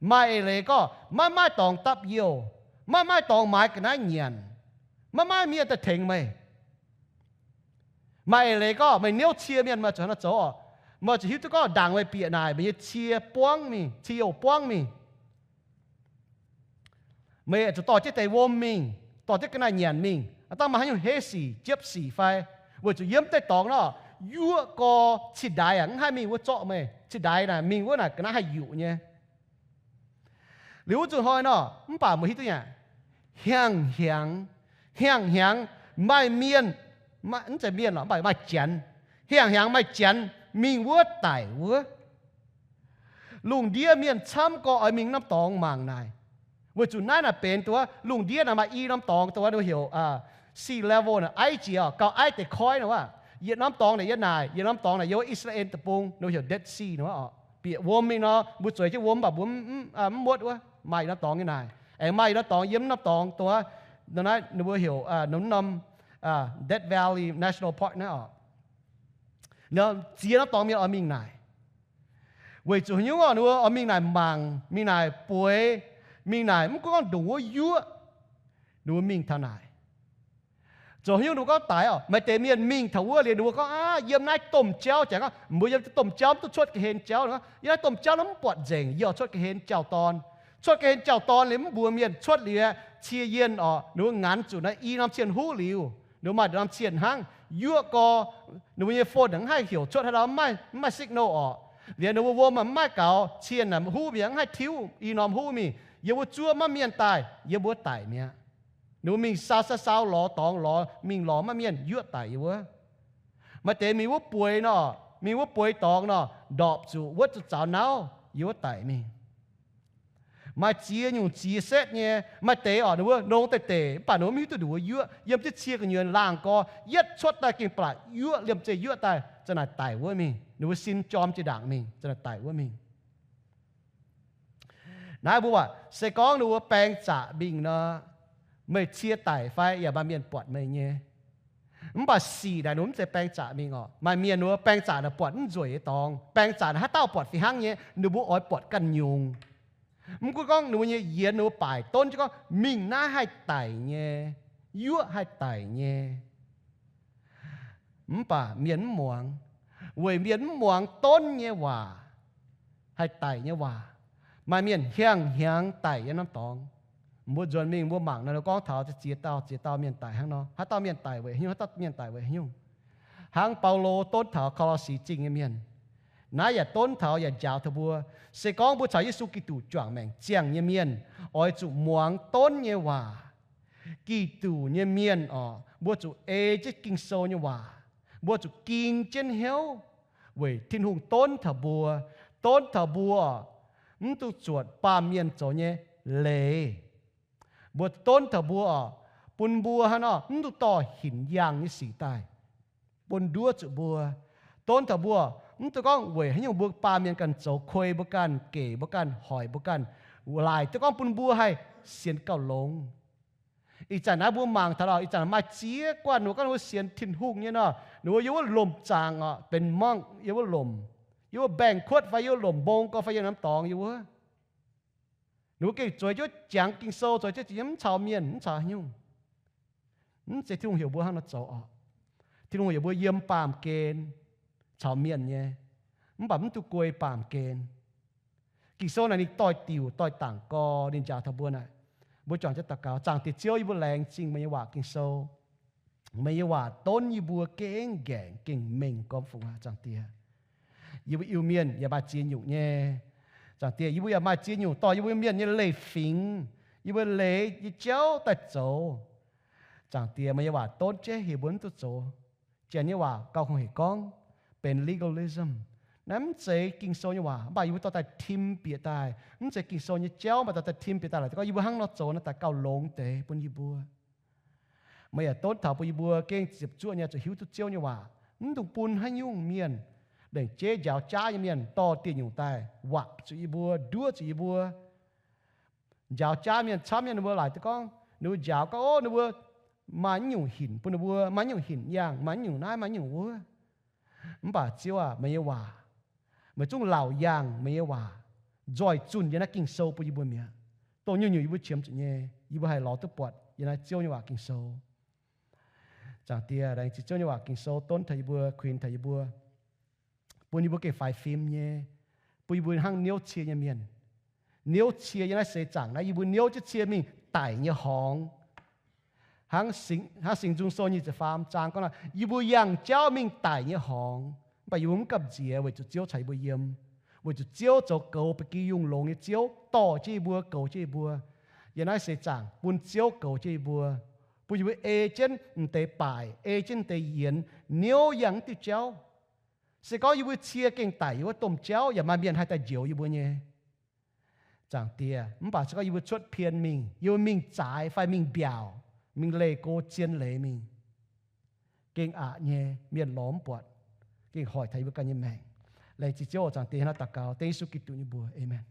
Maaih eix leiz gorngv maiv maaih dorngx dapv youh, maiv maaih dorngx maaiz ga'naaiv nyanc, maiv maaih mienh daaih tengx meih. Maaih eix leiz gorngv meih niouv cie mienh, meih zuqc hnangv naaiv zoux oc. Meih zuqc hiuv duqv gorngv ndaangc meih bieqc naaic, meih nyei cie buangv mingh, cie youh buangv mingh. Meih zuqc dorh jienv deix wuom mingh, dorh jienv ga'naaiv nyanc mingh, aav dangh maaih haaix nyungc heiv sic, jiepv sic fai? Weic zuqc yiem deix dorngx nor, yuoqv gau cingx ndaix aqv, mv haih mingh wuov zorqv meih. Cingx ndaix naaic mingh wuov naaic ga'naaiv haih yuqc nyei. Liuz wuov zuqc hnoi nor, mv baac meih hiuv duqv nyei aqv, hnyangx-hnyangx, hnyangx-hnyangx maaih mienh, mv zeiz mienh lorqc, mv baac maaih janx, hnyangx-hnyangx maaih janx mingh wuov daic wuov. Lungh ndiev mienh camv gorx oix mingh norm dorngx mangc naaic. Weic zuqc naaiv naaic benx dongh wuov lungh ndiev naaic maaih i norm dorngx dongh wuov heuc sea level naaic aiv jiex oc, gauh aiv deix koiv nor wuov. Yietc norm dorngx naaic yiem naaic, yietc norm dorngx naaic yiem wuov I^saa^laa^en Deic-Bung nor heuc Dead Sea nor wuov oc. Bieqc wuom mingh nor, mbuo zueiz jienv wuom mv baac mbuo mv muotv wuov. Maaih yietc norm dorngx nyei naaic. Aengx maaih yietc norm dorngx yiem norm dorngx dongh wuov, naaiv ninh mbuo heuc norm, norm Death Valley National Park naaiv oc. Ziex norm dorngx mienh oix mingh naaic. Weic zuqc haaix nyungc oc, ninh mbuo oix mingh naaic mangc, mingh naaic bueix, mingh naaic mv gunv gorngv ndongc wuov yuoqv, ninh mbuo mingh taux naaic. Zoux haaix nyungc ninh mbuo gorngv daic oc? Maaih deix mienh mingh taux wuov liuz ninh mbuo gorngv, Aav, yiem naaiv domh jauv. Jangx gorngv, Mbuo yiem domh jauv mv duqv cuotv ga'hlen jauv. Yiem naaiv domh jauv nor mv buatc nzengc, yie oix cuotv ga'hlen jauv-dorn. Cuotv ga'hlen jauv-dorn liuz mv mbuox mienh, cuotv liuz cie yienh oc, ninh mbuo nganx zuqc naaiv i norm cien huv liuz, ninh mbuo maaih norm cien hnangv. Yuoqv gorx, ninh mbuo nyei phone mv haih heuc cuotv haaix dauh, mv maaih signal oc. Liuz ninh mbuo wuom mv maaih gaux, cien naaic huv mi'aqv, mv haih tiuv, i norm huv mingh. Yiem wuov zuov maiv mienh daaih, yiem wuov daic mi'aqv. Ninh mbuo mingh sau sau sau lorz dorngx lorz, mingh lorz maiv mienh, yuoqv daic yiem wuov. Maaih deix mingh wuov bueix nor, mingh wuov bueix dorngx nor, ndorpc zuqc wuov zuqc zaux nauv, yiem wuov daic mingh. Maaih ziex nyungc ziex setv nyei. Maaih deix oc, ninh mbuo nongx deix deic mv baac ninh mbuo mv hiuv duqv ninh mbuo yuoqv. Yiem jienv cie gu'nyuoz laangh gorx, yietv cuotv daaih gengh blatc yuoqv, liemh zeih yuoqv daaih, za'naaic daic wuov mingh. Ninh mbuo sin jorm jiex ndaangc mingh, za'naaic daic wuov mingh. Naaiv mbuo waac se gorngv ninh mbuo baeng zaqc mingh nor, meih cie daic fai yaac maaih mienh buatc meih nyei. Mv baac sic naaic ninh mbuo mv zeiz baeng zaqc mingh oc. Maaih mienh ninh mbuo baeng zaqc naaic buatc mv nzueic nyei dorngx. Baeng zaqc naaic haaix dauh buatc fih hnangv nyei, ninh mbuo oix buatc ganh nyungc. Mv gunv gorngv ninh mbuo nyei yienx ninh mbuo baaic donv jienv gorngv mingh naaiv haih daic nyei, yuoqv haih daic nyei. Mv baac mienh mv muangx, weic mienh mv muangx donv nyei waac, haih daic nyei waac. Maaih mienh hiang hnyangx daic yiem norm dorngx. Mbuo nzuonx mingh mbuo mangc nor, gorngv taux ziex dauh ziex dauh mienh daic hnangv nor. Haaix dauh mienh daic weic haaix nyungc? Haaix dauh mienh daic weic haaix nyungc? Hnangv Baulo donv taux Ko^lo^si Zingh nyei mienh, naaiv yaac donv taux yaac njaaux taux mbuo, se gorngv mbuo caux Yesu Giduc juangc maengc ziangh nyei mienh, oix zuqc muangx donv nyei waac. Giduc nyei mienh oc, mbuo zuqc ei jienv Ging-Sou nyei waac. Mbuo zuqc ging jienv hnyouv weic Tin-Hungh donv taux mbuo, donv taux mbuo oc, mv dungx zuotc baamh mienh zoux nyei leiz. Mbuo donv taux mbuo oc, bun mbuo hnangv nor mv dungx dorh hinc yaangh nyei sic daaih bun nduov zuqc mbuo. Donv taux mbuo, mv dungx gorngv weic haaix nyungc mbuo baamh mienh ganh zoux kuei mbuo ganh, gec mbuo ganh, hoic mbuo ganh, laaic duqv gorngv bun mbuo haih sienx gauh longx. Ih zanc naaiv mbuo mangc taux lorqc, ih zanc maaih ziex guanh ninh mbuo gorngv ninh mbuo sienx Tin-Hungh nyei nor, ninh mbuo yiem wuov lomc zaangc oc, benx monk, yiem wuov lomc, yiem wuov mbaengx-kuotv fai yiem wuov lomc mbong gorx fai yiem norm dorngx yiem wuov. Ninh mbuo gengh zueiz jienv jangx Ging-Sou, zueiz jienv mv caux mienh, mv caux haaix nyungc. Mv zeiz Tin-Hungh heuc mbuo hnangv nor zoux oc. Tin-Hungh heuc mbuo yiem baamh gen caux mienh nyei, mv baac mv dungx guei baamh gen. Ging-Sou naaic ninh doix-diuc doix-dangc gorx ninh njaaux taux mbuo naaic. Mbuo juangc jienv daux gaux. Zaangc Diex Ziouv, yie mbuo laengz zingh meih nyei waac Ging-Sou. Meih nyei waac donv yie mbuo gengh ngaengc gengh mengh gormx fungx aqv, Zaangc Diex. Yie mbuo Iu-Mienh yaac maaih ziex nyungc nyei. Zaangc Diex, yie mbuo yaac maaih ziex nyungc dorh yie mbuo Mienh nyei leiz-fingx, yie mbuo leiz nyei jauv daaih zoux. Zaangc Diex, meih nyei waac donv jienv heuc mbuo mv duqv zoux. Janx nyei waac gauh kungx heuc gorngv benx legalism. Naaiv mv zeiz Ging-Sou nyei waac, mv baac yie mbuo dorh daaih tim bieqc daaih. Mv zeiz Ging-Sou nyei jauv, mv baac dorh daaih tim bieqc daaih laaix gorngv yie mbuo hnangv nor zoux naaiv daaih gauh longx deix bun yie mbuo. Meih yaac donv taux bun yie mbuo gengh ziepc zuoqv nyei zuqc hiuv duqv Ziouv nyei waac, mv dungx bun haaix nyungc mienh lengc jeiv njaaux jaav nyei mienh dorh dieh nyungc daaih wapc zuqc yie mbuo, nduov zuqc yie mbuo. Njaaux jaav mienh camv nyei, ninh mbuo laaic duqv gorngv, ninh mbuo njaaux gorngv, ov, ninh mbuo maaih mv nyungc hinc bun ninh mbuo, maaih mv nyungc hinc yaangh, maaih mv nyungc naaiv, maaih mv nyungc wuov. Mv baac Ziouv aac, meih nyei waac, meih zungv laauc yaangh meih nyei waac nzoih zunh yiem naaiv Ging-Sou bun yie mbuo mi'aqv. Dongh nyungc-nyungc yie mbuo qiemx zuqc nyei, yie mbuo haih lorz duqv buatc yiem naaiv Ziouv nyei waac Ging-Sou. Zaangc Diex, laengz zingh Ziouv nyei waac Ging-Sou donv taux yie mbuo, kuinx taux yie mbuo, bun yie mbuo gengh faix fim nyei, bun yie mbuo hnangv niouv cie nyei mienh. Niouv cie yiem naaiv seix zaangc naaiv, yie mbuo niouv jienv cie mingh daic nyei horngz. Hnangv Singx, hnangv Singx Nzung Sou nyic ziepc faam zaang gorngv nor, yie mbuo yangh jauv mingh daic nyei horngz, mv baac yie mbuo mv gamh nziex weic zuqc Ziouv caux yie mbuo yiem, weic zuqc Ziouv zoux goux ba'gi yungh longx nyei Ziouv, dorh jienv yie mbuo, goux jienv yie mbuo yiem naaiv seix zaangc, bun Ziouv goux jienv yie mbuo, bun yie mbuo ei jienv m'deix baaic, ei jienv m'deix yienx, niouv yangh mv diuh jauv. Se gorngv yie mbuo cie gengh daic yiem wuov domh jauv, yaac maaih mienh haih daaih njoux yie mbuo nyei, Zaangc Diex. Mv baac se gorngv yie mbuo cuotv pien mingh, yie mbuo mingh zaaix fai mingh mbiaauc, mingh leih go zien leiz mingh, gengh aqc nyei, mienh lorz mv buatc, gengh hoic taux yie mbuo ganh nyei maengc. Laengz zingh Ziouv oc, Zaangc Diex. Hnangv naaiv daux gaux dengv Yesu Giduc nyei mbuox, aamen.